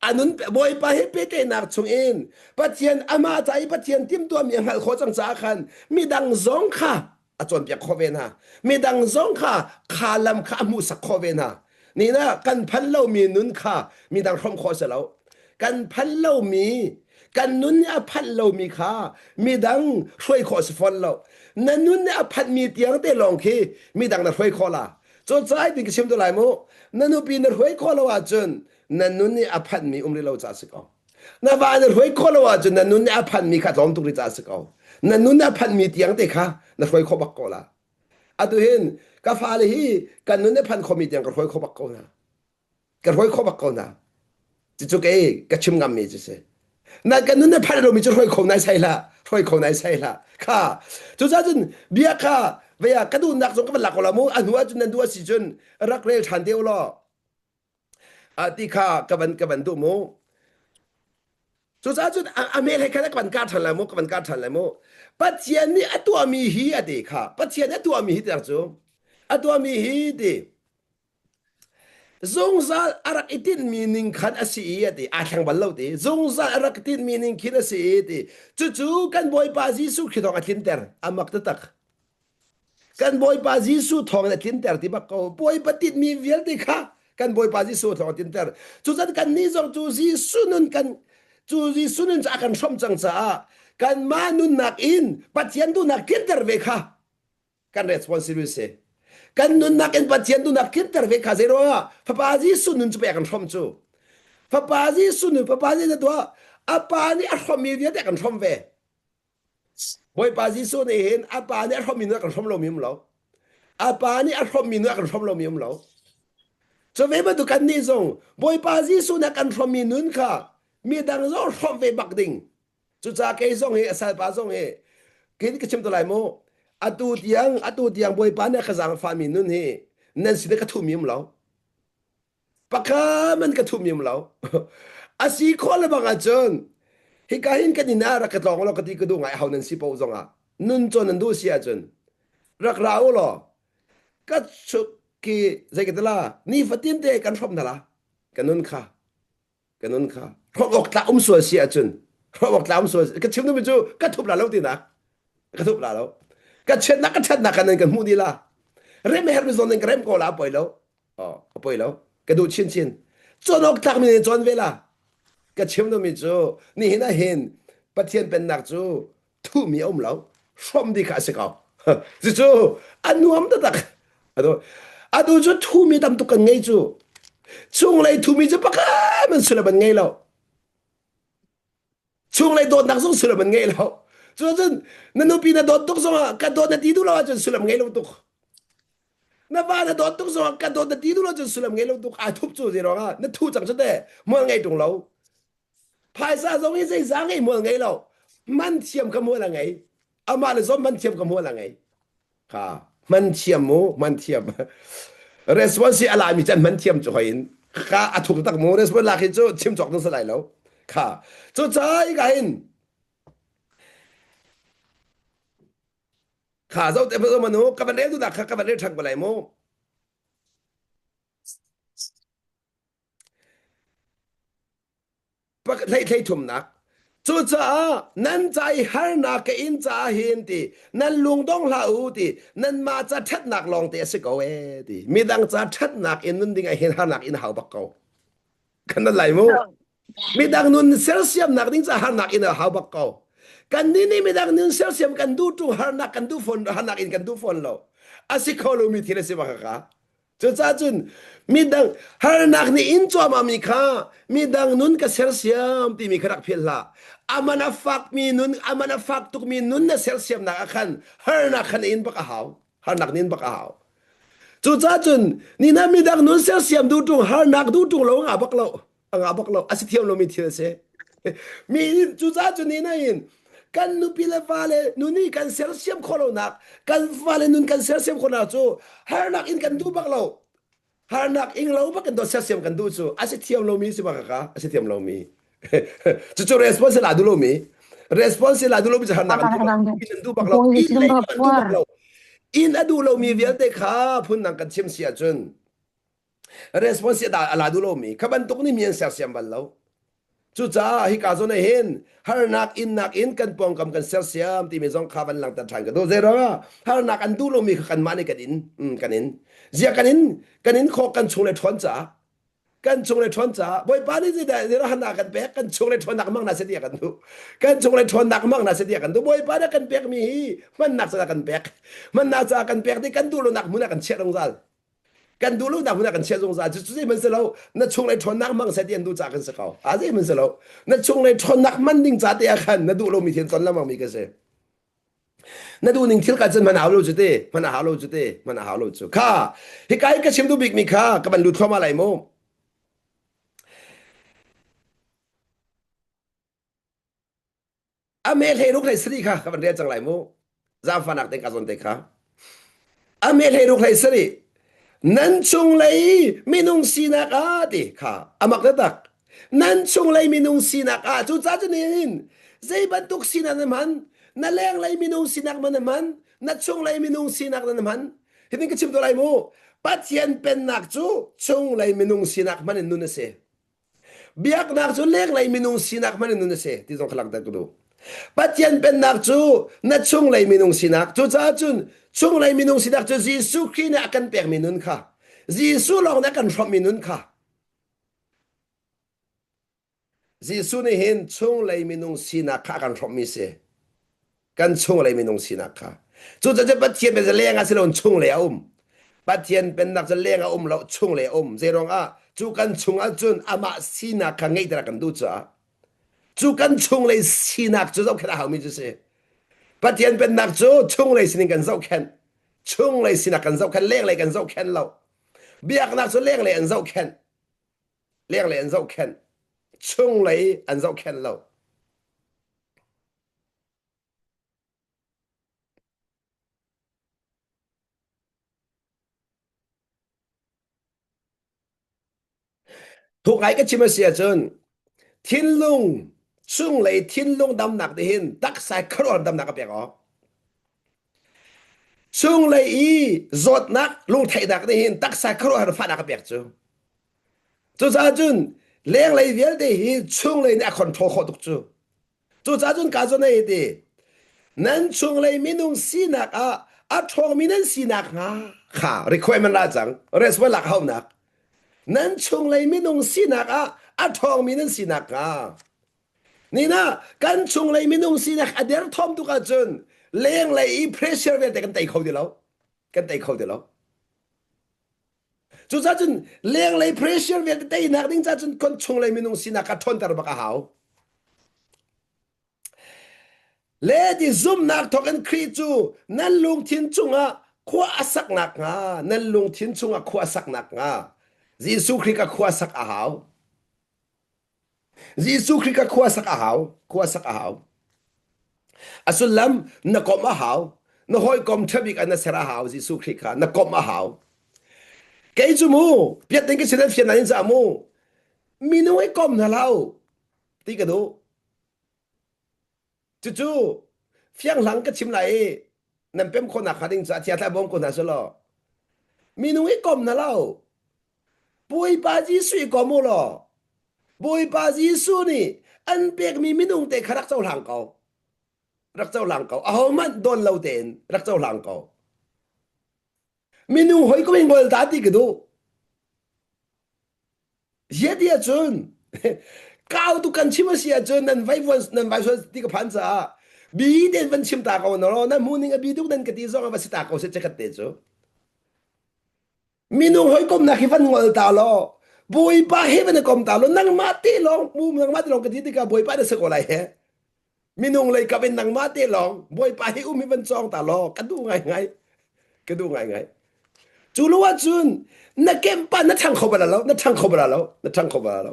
Speaker 1: A nun Bawipa he pehtlaihnak chungin Pathian amah ca i Pathian timhtuahmi a hngalh khawh cang caah khan midang zong kha a cawnpiak khawh ve hna. Midang zong kha kha lam kha a hmuhsak khawh ve hna. Ni na kan phan lomi nun kha midang hrawm khawh si lo. Kan phan lomi kan nun nih a phanh lomi kha midang hruai khawh si fawn lo. Na nun nih a phanhmi tiang te lawng khi midang na hruai khawh la. Cucaah tin ka chim tu lai mu. Na nupi na hruai khawh lo ahcun na nun nih a phanhmi um rih lo ca si ko. Na va na hruai khawh lo ahcun na nun nih a phanhmi kha tlawm tuk rih ca si ko. Na nun nih a phanhmi tiang te kha na hruai khawh bak ko la. Atu hin ka fale hi kan nun nih phan khomi tiang ka hruai kho bak ko hna. Ka hruai kho bak ko hna. Cucu kei ka chim ngammi cu si. Na kan nun nih phan lomi cu hruai kho nai sai hlah. Hruai kho nai sai hlah. Kha. Cucaah cun bia kha vei ah ka duhnak zong ka van lak ko la mu. A hnu ahcun nan duh a si cun rak rel ṭhan te u law. Ah ti kha ka van ka van duh mu. Cucaah cun a hmel he khan ka van kar ṭhan lai mu, ka van kar ṭhan lai mu. Pathian nih a tuahmi hi a ti kha. Pathian a tuahmi hi tiang cu. A tuahmi hi ti. Zungzal a rak i tinhmi ning khan a si i a ti. Aa thleng bal lo ti. Zungzal a rak i tinhmi ning khin a si i ti. Cucu kan Bawipa Jesuh Khrih thawng a tlinter. A mak taktak. Kan Bawipa Jesuh thawngin a tlinter ti bak ko. Bawipa tinhmi vialte kha kan Bawipa Jesuh thawng a tlinter. Cucan kannih zong cu Jesuh nun kan cu Jesuh nun cu a kan hrawmh cang caah kanmah nunnak in Pathian duhnak tlinter ve kha kan responsibility si. Kan nunnak in Pathian duhnak tlinter ve kha zei ruangah Fapa Jesuh nun cu pek kan hrawmh cu. Fapa Jesuh nun Fapa Jesuh tuah a pa nih a hrawmhmi vialte kan hrawmh ve. Bawipa Jesuh nih hin a pa nih a hrawmmi nu a kan hrawm lomi um lo. A pa nih a hrawmmi nu a kan hrawm lomi um lo. Cu ve bantuk kan nih zong Bawipa Jesuh nih a kan hrawmmi nun kha midang zong hrawmh ve bak ding. Cucaah kei zong hi a salpa zong hi kin ka chim to lai mu. Atu tiang atu tiang Bawipa nih a ka zaangfahmi nun hi nan sin ka thuhmi um lo. Pakha man ka thum yam lo. A si khawh le bang ahcun hika hin kan inn ah rak ka tlawng law ka ti ka duh ngai ho nan si po zong ah nun cawn nan duh si ahcun rak ra u law ka chuk ki zei ka tala nifatin te kan hrawm hna la ka nun kha ka nun kha hrawm awk tlak um sual si ahcun hrawm awk tlak um sual ka chim duhmi cu ka thup la lo tinak ka thup la lo ka chiatnak ka ṭhatnak kan kan hmuh dih la rem hermi zawn in ka rem ko la poi lo oh a poi lo ka duh chinchin cawn awk tlakmi nih cawn ve la ka chim duhmi cu nihin ah hin Pathian pennak cu thuhmi a um lo hrawm dih kha a si ko cucu a nuam taktak atu atu cu thumi tam tuk kan ngei cu chunglei thumi cu pakhat man sullam an ngei lo chunglei dawtnak zong sullam an ngei lo cucun na nupi na dawt tuk zongah ka dawt na ti duh lo ahcun sullam ngei lo tuk na va na dawt tuk zongah ka dawt na ti duh lo cun sullam ngei lo tuk aa thup cu zei ruangah na thu cang cu te mual ngei tung lo phaisa zong hi zeizah ngei mual ngei lo man thiam ka mual a ngei amah le zong man thiam ka mual a ngei kha man thiam mu man thiam response hi a lami can man thiam cu hoi in kha a thuk tak mu response lak hi cu chim cawk ding si lai lo kha cu ca i ka hin kha zo te manu ka van rel tu nak kha ka van rel ṭhan ko lai mu Hlei thumnak. Cucaah nan ca i harnak ka in caah hin ti nan lung dong hlah u ti nanmah ca ṭhatnak lawng te a si ko ee ti midang ca ṭhatnak in nun ding ah hin harnak in hau bak ko kan nan lai mu midang nun sersiamnak ding ca harnak in a hau bak ko kan nih nih midang nun sersiam kan duh ṭung harnak kan duh fawn harnak in kan duh fawn lo a si kho lomi thil a si bak ka Cucaah cun midang harnak nih in cuahmahmi kha midang nun ka sersiam timi kha rak philh hlah. Aman a fakmi nun, aman a fak tukmi nun na sersiamnak ah khan harnak khan in bak a hau. Harnak nin bak a hau. Cucaah cun ni na midang nun sersiam duh ṭung harnak duh ṭung lo ngah bak lo. A ngah bak lo. A si thiam lomi thil a si. Mi cucaah cun ni na in kan nupi le fale nun i kan sersiam khawh lonak kan fale nun kan sersiam khawhnak cu harnak in kan duh bak lo harnak ing lo bak in do sersiam kan duh cu a si thiam lomi si bak ka a si thiam lomi cucu response la duh lomi response la duh lomi cu harnak an duh bak in an duh bak lo in lei an duh bak lo in a duh lomi vialte kha phundang kan chim si ahcun response da ala duh lomi kha bantuk nih mi an sersiam bal lo. Cucaah hika zawn ah hin harnak innak in kan pawngkam kan sersiam timi zong kha van langhter ṭhan ka duh. Zeiruangah harnak an duh lomi kha kanmah nih kan in kan in zia kan in kan in khawh kan chung le ṭhawn caah kan chung le ṭhawn caah Bawipa nih zeidah zeidah harnak kan pek kan chung le ṭhawnnak hmang hna seh tiah kan duh kan chung le ṭhawnnak hmang hna seh tiah kan duh Bawipa nih kan pekmi hi hmannak caah kan pek hmannak caah kan pek ti kan duh lonak hmun ah kan chiah zungzal kan duh lo nak hmun ah kan chiah zungzal cu zei hmanh si lo na chunglei ṭhawnnak hmang seh ti an duh caah kan si ko a zei hmanh si lo na chunglei ṭhawnnak hman ding ca te ah khan na duh lomi thil ton lengmang mi ka si na duh ning thil ka cun hman hau lo cu te hman a hau lo cu te hman a hau lo cu kha hika hi ka chim duh bik mi kha ka van lut thluahmah lai mu A me hlei ruk hlei sarih kha ka van rel cang lai mu. Zaangfahnak tein ka zawn te kha. A me hlei ruk hlei sarih. Nan chunglei minung sinak ah ti kha amak taktak. Nan chunglei minung sinak ah cu ca cu nin zei bantuk sinak na hman na lenglei minung sinak man na hman na chunglei minung sinak na hman hitin ka chim to lai mu Pathian pennak cu chunglei minung sinak hman in nun a si Biaknak cu lenglei minung sinak hmanh in nun a si ti zong kha langhter ka duh. Pathian pennak cu na chunglei minung sinak. Cucaah cun chunglei minung sinak cu Jesuh Khrih nih a kan pekmi nun kha Jesuh lawng nih a kan hrawmhmi nun kha Jesuh nih hin chunglei minung sinak kha a kan hrawmhmi si. Kan chunglei minung sinak kha. Cucaah Pathian pen leng ah si loin chunglei a um. Pathian pennak cu leng a um lo, chunglei a um. Zeiruang ah cu kan chung ahcun amah sinak kha ngeihter a kan duh caah cu kan chunglei sinak cu zohkhenh a haumi cu si. Pathian pennak cu chunglei sining kan zohkhenh. Chunglei sinak kan zohkhenh, lenglei kan zohkhenh lo. Biaknak cu lenglei an zohkhenh. Lenglei an zohkhenh. Chunglei an zohkhenh lo. Thuk ngai ka chim a si ahcun thinlung chunglei thinlung damnak nih hin taksa khuaruahhar damnak a pek awk. Chunglei i zawtnak lungtheihnak nih hin taksa khuaruahhar fahnak a pek cu. Cucaah cun lenglei vialte hi chunglei nih a control khawh tuk cu. Cucaah cun ka zawn hei ti nan chunglei minung sinak ah a ṭhawngmi nan sinak hnga kha requirement ra cang response lak haunak nan chunglei minung sinak ah a ṭhawngmi nan sinak hnga nina kan chunglei minung sinak a derthawm tuk ahcun lenglei i pressure vialte kan tei kho ti lo kan tei kho ti lo Cucaah cun lenglei pressure vialte teinak ding caah cun kan chunglei minung sinak kha ṭhawnter bak a hau. Le ti zumhnak thawk in Khrih cu nan lungthin chungah khua a sak nakhnga nan lungthin chungah khua a sak nakhnga Jesuh Khrih ka khua sak a hau. Jesuh Khrih ka khua sak a hau, khua sak a hau. A sullam na komh a hau. Na hawikom ṭha bik ah na ser a hau Jesuh Khrih kha na komh a hau. Kei cu mu piat ding ka sin an fian nain ca mu minung i kom hna hlah u ti ka duh. Cucu fianghlang ka chim lai i nan pem khawhnak hnga ding caah thia thlai bawm ko hna selaw minung i kom hna lo Bawipa Jesuh i kom u law Bawipa Jesuh nih an pekmi minung te kha rak cohlang ko rak cohlang ko ahohmanh dawn lo tein rak cohlang ko minung hoi ko in ngol ta ti ka duh Ziah ti ahcun kau tu kan chim a si ahcun nan vai vuan nan vai sual ti ka phan caah bi tein van chim ta ko na ro na hmu ning a bi tuk nan ka ti zong a va si ta ko se chekat te cu minung hawikomnak hi van ngol ta law bawipa he van i kom ta law nangmah te lawng mu nangmah te lawng ka ti tikah bawipa na si ko lai he Minung lei kap in nangmah te lawng Bawipa hi um hi van cawng ta law ka duh ngaingai. Ka duh ngaingai. Cu lo ahcun na kempa na ṭhang kho bal lo, na ṭhang kho bal lo, na ṭhang kho bal lo.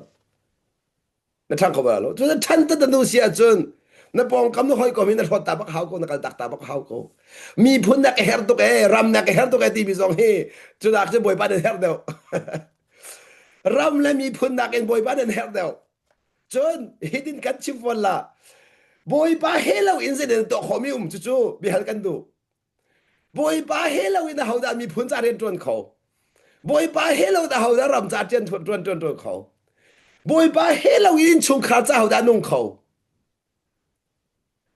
Speaker 1: Na ṭhang kho bal lo. Cu na ṭhan ta nu si ahcun na pawngkam na hawikom hi na hlawt ta bak hau ko, na kal tak ta bak hau ko. Miphun nak a herh tuk ee, ram nak a herh tuk ee timi zong hi cu nak cu Bawipa nan herh deuh. Ram le miphun nakin Bawipa nan herh deuh. Cun hitin kan chim fawn la. Bawipa he lo in zeitin tuah khawhmi um cucu biahal kan duh. Bawipa he lo in ahodah miphun ca rian ṭuan kho? Bawipa he lo in ahodah ram ca rian ṭuan ṭuan ṭuan kho? Bawipa he lo in innchungkhar ca hodah nung kho?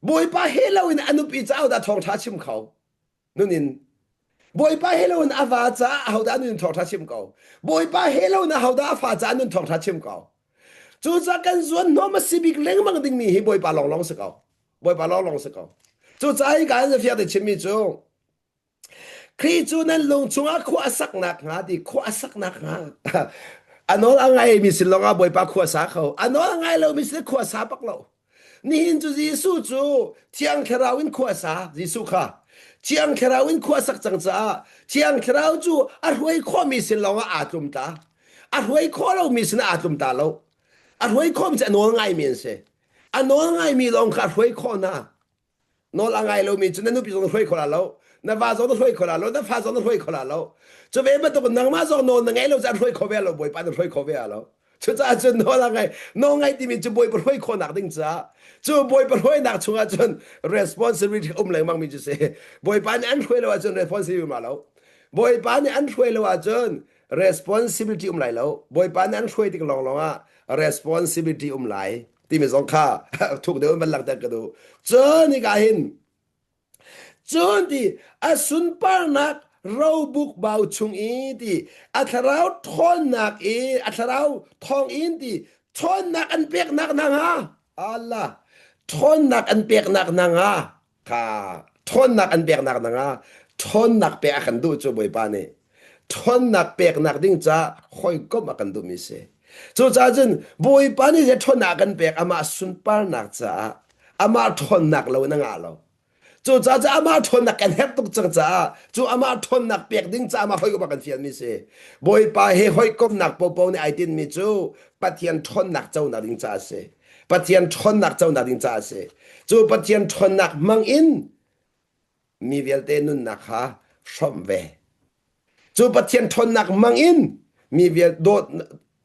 Speaker 1: Bawipa he lo in a nupi ca hodah thawngṭha chim kho? Nun in Bawipa he lo in a va caah ahodah nun thawngṭha chim ko? Bawipa he lo in ahodah a fa caah nun thawngṭha chim ko? Cucaah kan zuan hnawm a si bik lengmang dingmi hi Bawipa lawnglawng si ko. Bawipa lawnglawng si ko. Cucaah hi ka in fiang te chimmi cu Khrih cu nan lung chungah khua a saknak hnga ti khua a saknak hnga a nawl a ngaimi sin lawngah Bawipa khua sa kho a nawl a ngai lomi sin khua sa bak lo nihin cu Jesuh cu Thiang Thlarau in khua sa Jesuh kha Thiang Thlarau in khua sak cang caah Thiang Thlarau cu a hruai khawhmi sin lawngah aa tlum ta a hruai khawh lomi sin aa tlum ta lo a hruai khawhmi cu a nawl ngaimi an si a nawl ngaimi lawng kha a hruai khawh hna Nawl a ngai lomi cu na nupi zong na hruai kho la lo, na va zong na hruai kho la lo, na fa zong na hruai kho la lo. Cu ve bantuk nangmah zong nawl na ngeih lo caan hruai kho ve lo, Bawipa na hruai kho ve lo. Cucaah cun nawl a ngai, nawl ngai timi cu Bawipa hruai khawhnak ding caah cu Bawipa hruainak chungah cun responsibility um lengmang mi cu si. Bawipa nih an hruai lo ahcun responsibility um lo. Bawipa nih an hruai lo ahcun responsibility um lai lo. Bawipa nih an hruai tik lawnglawng ah responsibility um lai. Timi zong kha thuk deuh in van langhter ka duh. Cun hika hin cun ti a sunparnak robuk bau chung i ti a thlarau ṭhawnnak i a thlarau thawng in ti ṭhawnnak an peknak hna hnga Allah ṭhawnnak an peknak hna hnga kha ṭhawnnak an peknak hna hnga ṭhawnnak pek a kan duh cu Bawipa nih ṭhawnnak peknak ding ca hawikom a kan duhmi si. Cucaah cun Bawipa nih zei ṭhawnnak a kan pek amah sunparnak caah amah ṭhawnnak lo in a ngah lo. Cucaah cu amah ṭhawnnak kan herh tuk cang caah cu amah ṭhawnnak pek ding caah amah hawikom a kan fialmi si. Bawipa he hawikomnak popo nih ai tinhmi cu Pathian ṭhawnnak conak ding caah a si. Pathian ṭhawnnak conak ding caah a si. Cu Pathian ṭhawnnak hmang in mi vialte nunnak kha hrawmh ve. Cu Pathian ṭhawnnak hmang in mi vial dawt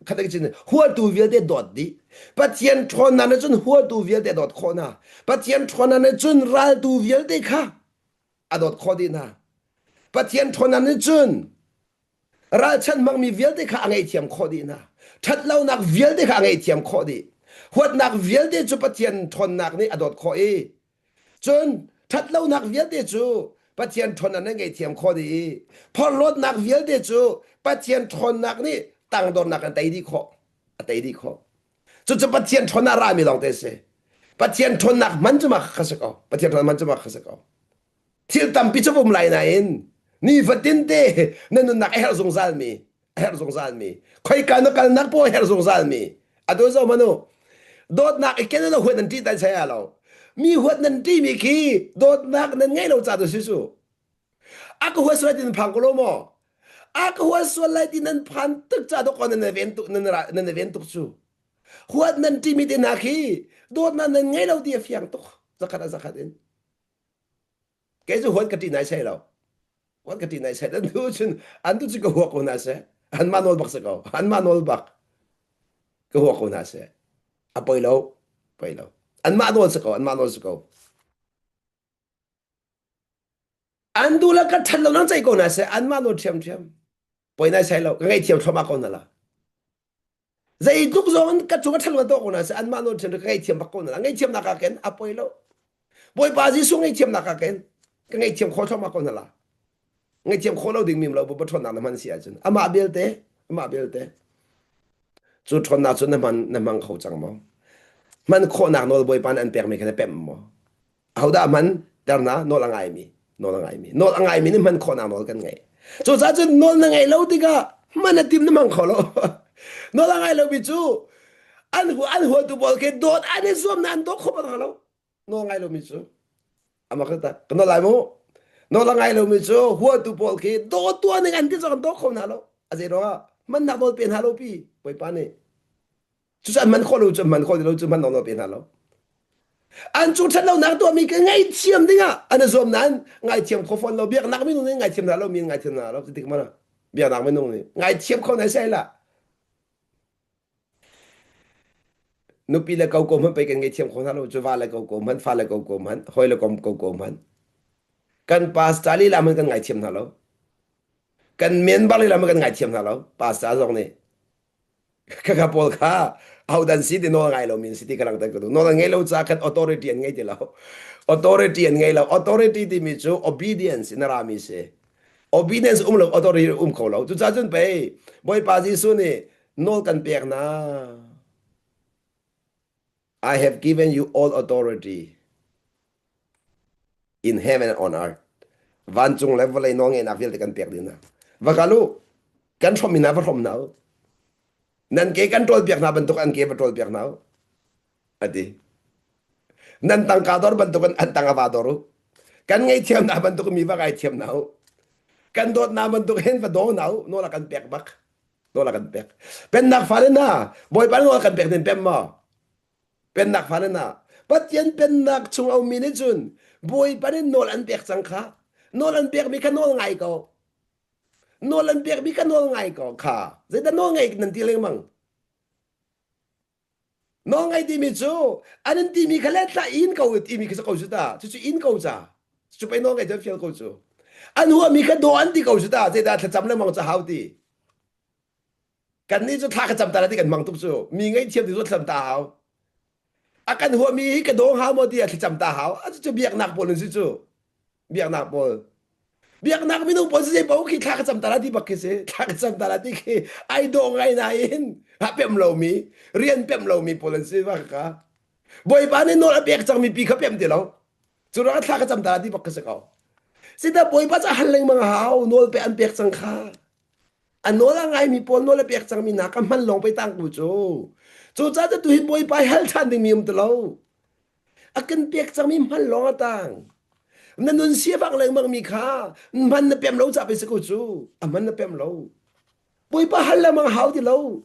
Speaker 1: khatak chin huatu vialte dawt dih. Pathian ṭhawnnak nih cun huatu vialte dawt khawh hna. Pathian ṭhawnnak nih cun raltu vialte kha a dawt khawh dih hna. Pathian ṭhawnnak nih cun ralchanh hmangmi vialte kha a ngaihthiam khawh dih hna. Ṭhatlonak vialte kha a ngaihthiam khawh dih. Huatnak vialte cu Pathian ṭhawnnak nih a dawt khawh i Cun ṭhatlonak vialte cu Pathian ṭhawnnak nan ngaihthiam khawh dih i phorhlawtnak vialte cu Pathian ṭhawnnak nih tangdornak an tei dih khawh. A tei dih khawh. Cucu Pathian ṭhawnnak rami lawng te si. Pathian ṭhawnnak hman cu mah kha si ko. Pathian ṭhawnnak hman cu mah kha si ko. Thil tampi cu um lai nain nifatin te na nunnak a herh zungzalmi a herh zungzalmi khoika na kalnak paoh a herh zungzalmi atu zo manu dawtnak i ken lo huat nan ṭih tai saya lo mi huat nan ṭihmi khi dawtnak nan ngeih lo ca tu si su a ka huat sual ti nan phang ko lo maw a ka huat sual lai ti nan phan tuk ca dawk nan ven tuk nan nan ven tuk cu huat nan ṭihmi te hna khi dawtnak nan ngei lo ti a fiang tuk zakhat a zakhat in Kei cu huat ka ṭih nai sai lo. Huat ka ṭih nai sai. An tu cun an tu cu ka hua ko hna seh. Anmah nawl bak si ko. Anmah nawl bak. Ka hua ko hna seh. A poi lo. Poi lo. Anmah nawl si ko. Anmah nawl si ko. An du la ka ṭhat lo nang ceih ko hna seh. Anmah nawl ṭhiamṭhiam. Poi nai sai lo. Ka ngaihthiam thluahmah ko hna la. Zeitluk zong ka cung a ṭhalo tuah ko hna seh anmah nawl ṭhiam ka ngaihthiam bak ko hna ngaihthiamnak ah khin a poi lo Bawipa Jesuh ngaihthiamnak ah khin ka ngaihthiam khawh thluahmah ko hna la ngaihthiam khawh lo ding mi lo Bawipa ṭhawnnak na hman si ahcun amah belte amah belte cu ṭhawnnak cu na hman na hmang kho cang maw hman khawhnak nawl Bawipa nih an pekmi kha na pemh maw Ahodah hman terna nawl a ngaimi nawl a ngaimi nawl a ngaimi nih hman khawhnak nawl kan ngei cucaah cun nawl na ngeih lo tikah hman a tim na hmang kho lo nawl a ngai lomi cu an hu an huatu pawl khi dawt an i zuam na an daw kho bal lo nawl ngai lomi cu amak tak ka nawl lai mu nawl a ngai lomi cu huatu pawl khi daw tuah ning an ti zong an daw kho hna lo a zei ruangah hmannak nawl pe hna lo pi bawipa nih Cucu an man khawh lo cu man khawh lo cu man nawl pe hna lo. An cu ṭhat lonak tuahmi ka ngaihthiam dingah an i zuam nain ngaithiam kho fawn lo biaknak minung nih ngaithiam hna lo mi ngaithiam hna lo tik mana biaknak minung nih ngaithiam kho nai sai la nupi le ko ko hmanh pei kan ngaithiam kho hna lo cu va le ko ko hmanh fa le ko ko hmanh hoi le kom ko ko hmanh kan pastor lila hmanh kan ngaithiam hna lo kan member lila hmanh kan ngaithiam hna lo pastor zong nih. Khakha pawl kha ahodan si ti nawl ngai lo min si ti ka langhter ka duh. Nawl an ngei lo ca khan authority an ngei ti lo. Authority an ngei lo. Authority timi cu obedience in a rami si. Obedience um lo authority um kho lo. Cucaah cun pei Bawipa Jesuh nih nawl kan pek na. I have given you all authority in heaven and on earth. Vancung le vawlei nawlngeihnak vialte kan pek dih hna. Va kal u, kan hrom hna va hrom hna u. Nan ke kan ṭawl piak hna bantuk an ke va ṭawl piak hna u. Ati. Nan tangka dor bantuk in an tang a va dor u. Kan ngaihthiam hna bantuk mi va ngaithiam hna u. Kan dawt hna bantuk hin va daw hna u. Nawl a kan pek bak. Nawl a kan pek. Pennak fale hna, Bawipa nawl kan pek nin pem maw? Pennak fale hna, Pathian pennak chung a ummi nih cun Bawipa nih nawl an pek cang kha. Nawl an pekmi kha nawl ngai ko. Nawl an pekmi kha nawl ngai ko kha. Zeidah nawl ngai nan ti lengmang? Nawl ngai timi cu an in timi kha le tla in ko timi khi ko cu ta. Cucu in ko ca. Cu pei nawl ngai cu fial ko cu. An huami kha daw an ti ko cu ta. Zeidah thlacam lengmang ca hau ti. Kan nih cu thla ka cam ta ti kan hmang tuk cu. Mi ngaihthiam ti cu thlacam ta hau. A kan huami hi ka daw hnga maw ti ah thlacam ta hau. A cu biaknak pawl an si cu. Biaknak pawl. Biaknak minung pawl si zei paoh khi thla ka cam ta la ti bak khi si. Thla ka cam ta la ti khi ai dawh ngai nain a pemh lomi, rian pemh lomi pawl an si va ka. Bawipa nih nawl a pek cangmi pi kha pemh ti lo. Cu ruangah thla ka cam ta la ti bak khi si ko. Sita Bawipa ca hal lengmang a hau, nawl pe an pek cang kha. A nawl a ngaimi pawl nawl a pek cangmi hna ka hman lawng pei tang ku cu. Cucaah tu hi Bawipa hi hal ṭhan dingmi um ti lo. A kan pek cangmi hman lawng a tang. Na nun siafak lengmang mi kha hman na pem lo ca pei si ko cu. A hman na pem lo. Bawipa hal lengmang hau ti lo.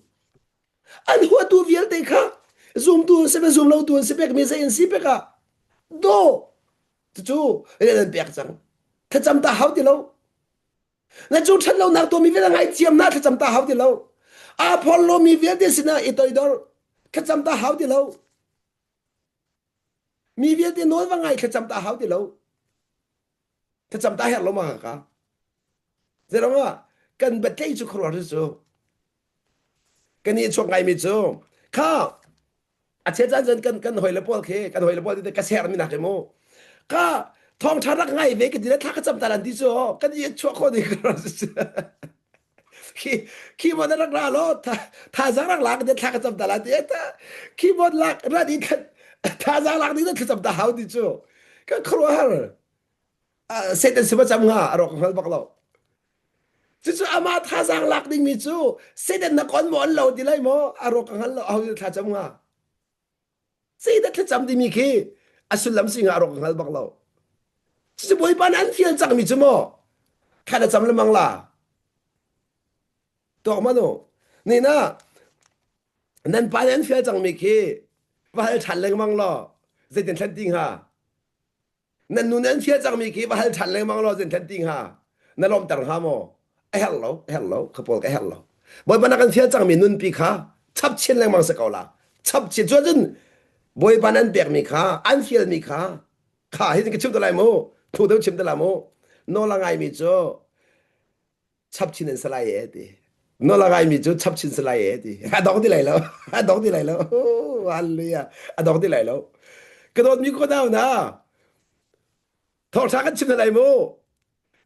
Speaker 1: An huatu vialte kha zumtu an si pek zum lotu an si pek mi zei an si pek ah do cucu rian an pek cang. Thlacam ta hau ti lo. Na cu ṭhat lonak tuahmi vialte ngaithiam na thlacam ta hau ti lo. Aa phorhlawmi vialte sinah i toidor thlacam ta hau ti lo. Mi vialte nawl va ngai thlacam ta hau ti lo. Thlacam ta herh lo ma ka. Zeirangah kan biatlei cu khuaruahar cu kan i chuak ngaimi cu kha a chia caan cun kan kan hoi le pawl khi kan hoi le pawl ka ser mi nak mu ka thawng tha rak ngai ve ka ti le thla ka cam ta lan ti cu kan i chuah kho ding khi keyboard rak ra lo thazaang rak lak de thla ka cam ta la ti ta keyboard lak ra di thazaang lak ding thla cam ta hau ti cu ka khuaruahhar Satan si ma cam nga a rawk hngal bak lo Cucu amah thazaang lak dingmi cu Satan na kon maw an lo ti lai maw a rawk ka hngal lo aho nih thlacam hnga Satan thlacam timi khi a sullam si hnga a rawk ka hngal bak lo Cucu Bawipa nih an fial cangmi cu maw thla na cam lengmang la tuak man u ni na nan pa nih an fial cangmi khi va hal ṭhan lengmang law zeitin thlen ti hnga Nan nu nan fial cangmi khi va hal ṭhan lengmang law zin thlen ti hnga. Na lawmter hnga maw? A herh lo, a herh lo, kha pawl ka herh lo. Bawipa na kan fial cangmi nunpi kha chap chin lengmang si ko la. Chap chin cu cun Bawipa nan pekmi kha, an fialmi kha, kha hi ka chim te lai mu, thu deuh chim te lai mu. Nawl a ngaimi cu chap chin an si lai e ti. Nawl a ngaimi cu chap chin si lai e ti. A dong ti lai lo. A dong ti lai lo. Hallelujah. A dong ti lai lo. Ka dawtmi ko nau na. Thawngṭha kan chim lai mu.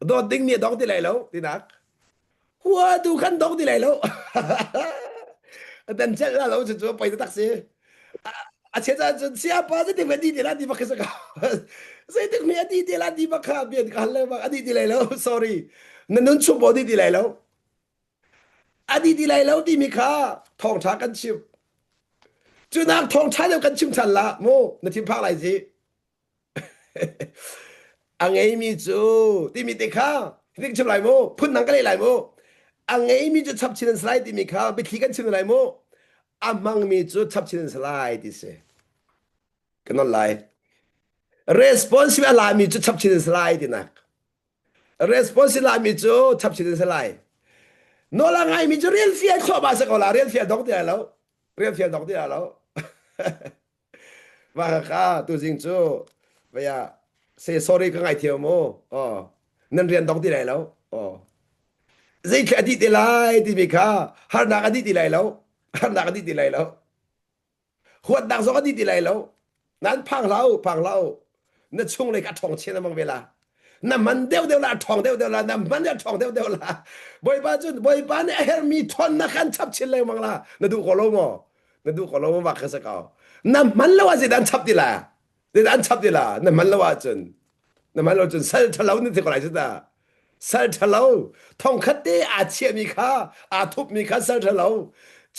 Speaker 1: Dawt ding mi a dong ti lai lo tinak. Hua tu khan dong ti lai lo. Dan cel la lo cu cu poi tak si. A che caan cun siapa zeitik hme di te la ti bak khi sa ka. Zeitik hme a di te la ti bak kha bian ka hal lengmang a di ti lai lo. Sorry. Na nun chung bo di ti lai lo. A di ti lai lo timi kha thawngṭha kan chim. Cunak thawngṭha deuh kan chim ṭhan la mu na thinphang lai si. A ngeimi cu timi te kha hitin chim lai mu phun dang ka leh lai mu a ngeimi cu chap chin an si lai timi kha biathli kan chim lai mu a hmangmi cu chap chin an si lai ti si ka non lai responsible a lami cu chap chin an si lai tinak responsible lami cu chap chin an si lai nawl a ngaimi cu rian fial thluahmah si ko la rian fial dong ti lai lo rian fial dong ti lai lo Mah kha tuzing cu vaya say sorry ka ngaithiam mu. Oh nan rian dong ti lai lo. Oh zei thli a dih te lai timi kha harnak a dih ti lai lo. Harnak a dih ti lai lo. Huatnak zong a dih ti lai lo. Nan phang hlah u, phang hlah u. Na chunglei kha a ṭhawng chin lengmang ve la. Na man deuh deuh la, a ṭhawng deuh deuh la, na man a ṭhawng deuh deuh la. Bawipa cun Bawipa nih a herhmi ṭhawnnak kha an chap chin lengmang la. Na duh ko lo maw? Na duh ko lo maw? Bak kha si ko. Na hman lo ah zeidah an chap ti la? Zeidah an chap ti la? Na hman lo ahcun. Na hman lo cun sal ṭhalo na ti ko lai cu ta. Sal ṭhalo. Thongkhat te aa chiahmi kha, aa thupmi kha sal ṭhalo.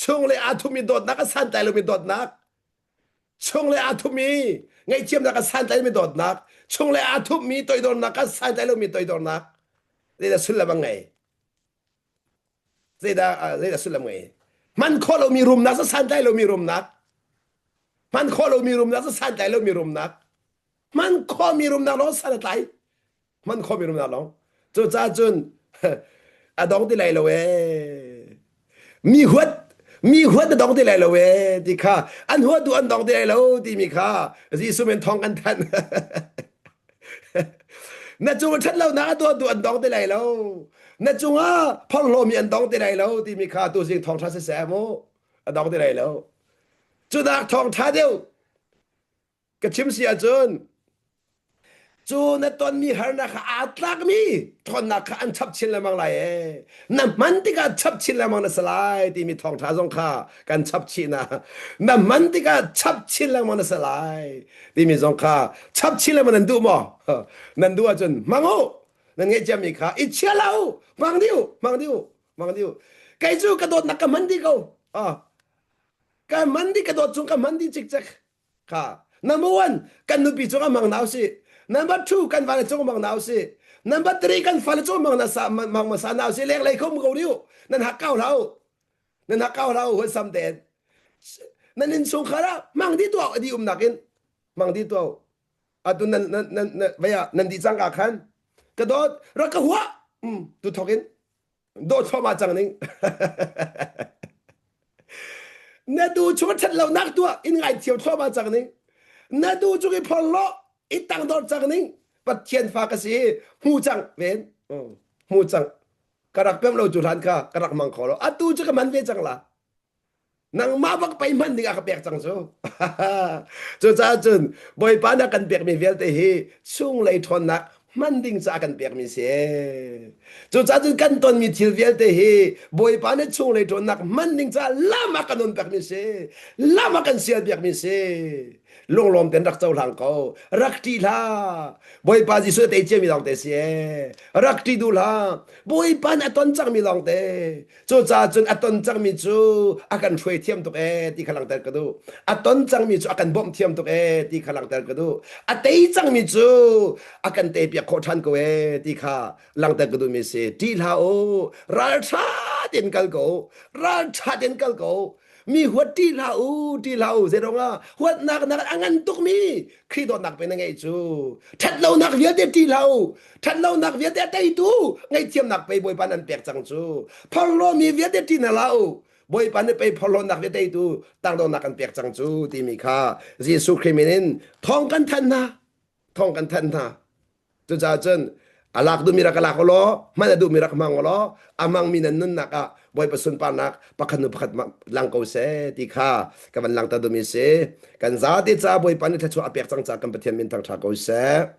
Speaker 1: Chung le aa thupmi dawtnak a santlai lomi dawtnak. Chung le aa thupmi ngaihthiamnak a santlai lomi dawtnak. Chung le aa thupmi toidornak a santlai lomi toidornak. Zeidah sullam a ngei? Zeidah zeidah sullam ngei? Hman khawh lomi rumnak cu santlai lomi rumnak. Hman khawh lomi rumnak cu santlai lomi rumnak. Hman khawhmi rumnak lawng san a tlai. Hman khawhmi rumnak lawng. Cucaah cun a dong ti lai lo ee. Mi huat mi huat a dong ti lai lo ee ti kha an huat duh an dong ti lai lo timi kha Jesuh min thawng kan thanh. Na cung ṭhat lonak a tuah duh an dong ti lai lo. Na cungah phorhlawmi an dong ti lai lo timi kha tuzing thawngṭha siseh mu a dong ti lai lo. Cunak thawngṭha deuh ka chim si ahcun cu na tonmi harnak kha aa tlakmi ṭhawnnak kha an chap chin lengmang lai ee. Na hman tikah chap chin lengmang na si lai timi thawngṭha zong kha kan chap chih na. Na hman tikah chap chin lengmang na si lai timi zong kha chap chin lengmang nan duh maw? Nan duh ahcun hmang u. Nan ngeih ciami kha i chia hlah u. Hmang dih u. Hmang dih u. Hmang dih u. Kei cu ka dawtnak ka hman dih ko. Ah. Ka hman dih ka dawt chung ka hman dih cikcek. Kha number one kan nupi cung ah mang na usih. Number two kan vale cung mang na usih. Number three kan fale cung mang na sa mang hmasa na usih. Lenglei kho ko riu. Nan hak kau hlah u. Nan hak kau hlah u huan sam tein. Nan innchungkhar ah mang di tuah di umnak in mang di tuah. Atu nan nan nan vaya nan di cang ka khan ka dawt rak ka hua. Um tu thok in dawt thluahmah cang ning na du chung ṭhat lonak tuah in ngaithiam thluahmah cang ning na du chung i phorlo i tangdor cang ning pathian fa ka si hmu cang ven hmu cang ka rak pem lo cu hlan kha ka rak mang kho lo atu cu ka man ve cang la Nangmah bak pei hman ding ah ka pek cang cu. Cucaah cun Bawipa na kan pekmi vialte hi chunglei ṭhawnnak hman ding caah kan pekmi si. Cucaah cun kan tonmi thil vialte hi Bawipa nih chunglei ṭhawnnak hman ding caah lam a kan on pekmi si. Lam a kan sial piakmi si. Lunglawm ten rak cohlang ko. Rak ṭih hlah. Bawipa Jesuh a tei ciami lawng te si. Rak ṭih duh hlah. Bawipa nih a ton cangmi lawng te. Cucaah cun a ton cangmi cu a kan hruai thiam tuk ee ti kha langhter ka duh. A ton cangmi cu a kan bawmh thiam tuk ee ti kha langhter ka duh. A tei cangmi cu a kan teipiak khawh ṭhan ko ee ti kha langhter ka duhmi si. Ṭih hlah u, ralṭha tein kal ko, ralṭha tein kal ko. Mi huat ṭih hlah u, ṭih hlah u. Zeiruangah huatnak nak a ngan tukmi Khrih dawtnak pe na ngeih cu. Ṭhatlonak vialte ṭih hlah u. Ṭhatlonak vialte a teitu ngaihthiamnak pei Bawipa nan pek cang cu. Phorhlawmi vialte ṭih hna hlah u. Bawipa nih pei phorhlawnak vialte teitu tangdornak kan pek cang cu timi kha Jesuh Khrih min in thawng kan thanh hna. Thawng kan thanh hna. Cucaah cun a lak duhmi rak ka lak u law hman a duhmi rak hmang u law a hmangmi nan nunnak ah Bawipa sunparnak pakhat hnu pakhat lang ko seh ti kha ka van langhter duhmi si. Kan zate caah Bawipa nih thluachuah a pek cang caah kan Pathian min thangṭha ko seh.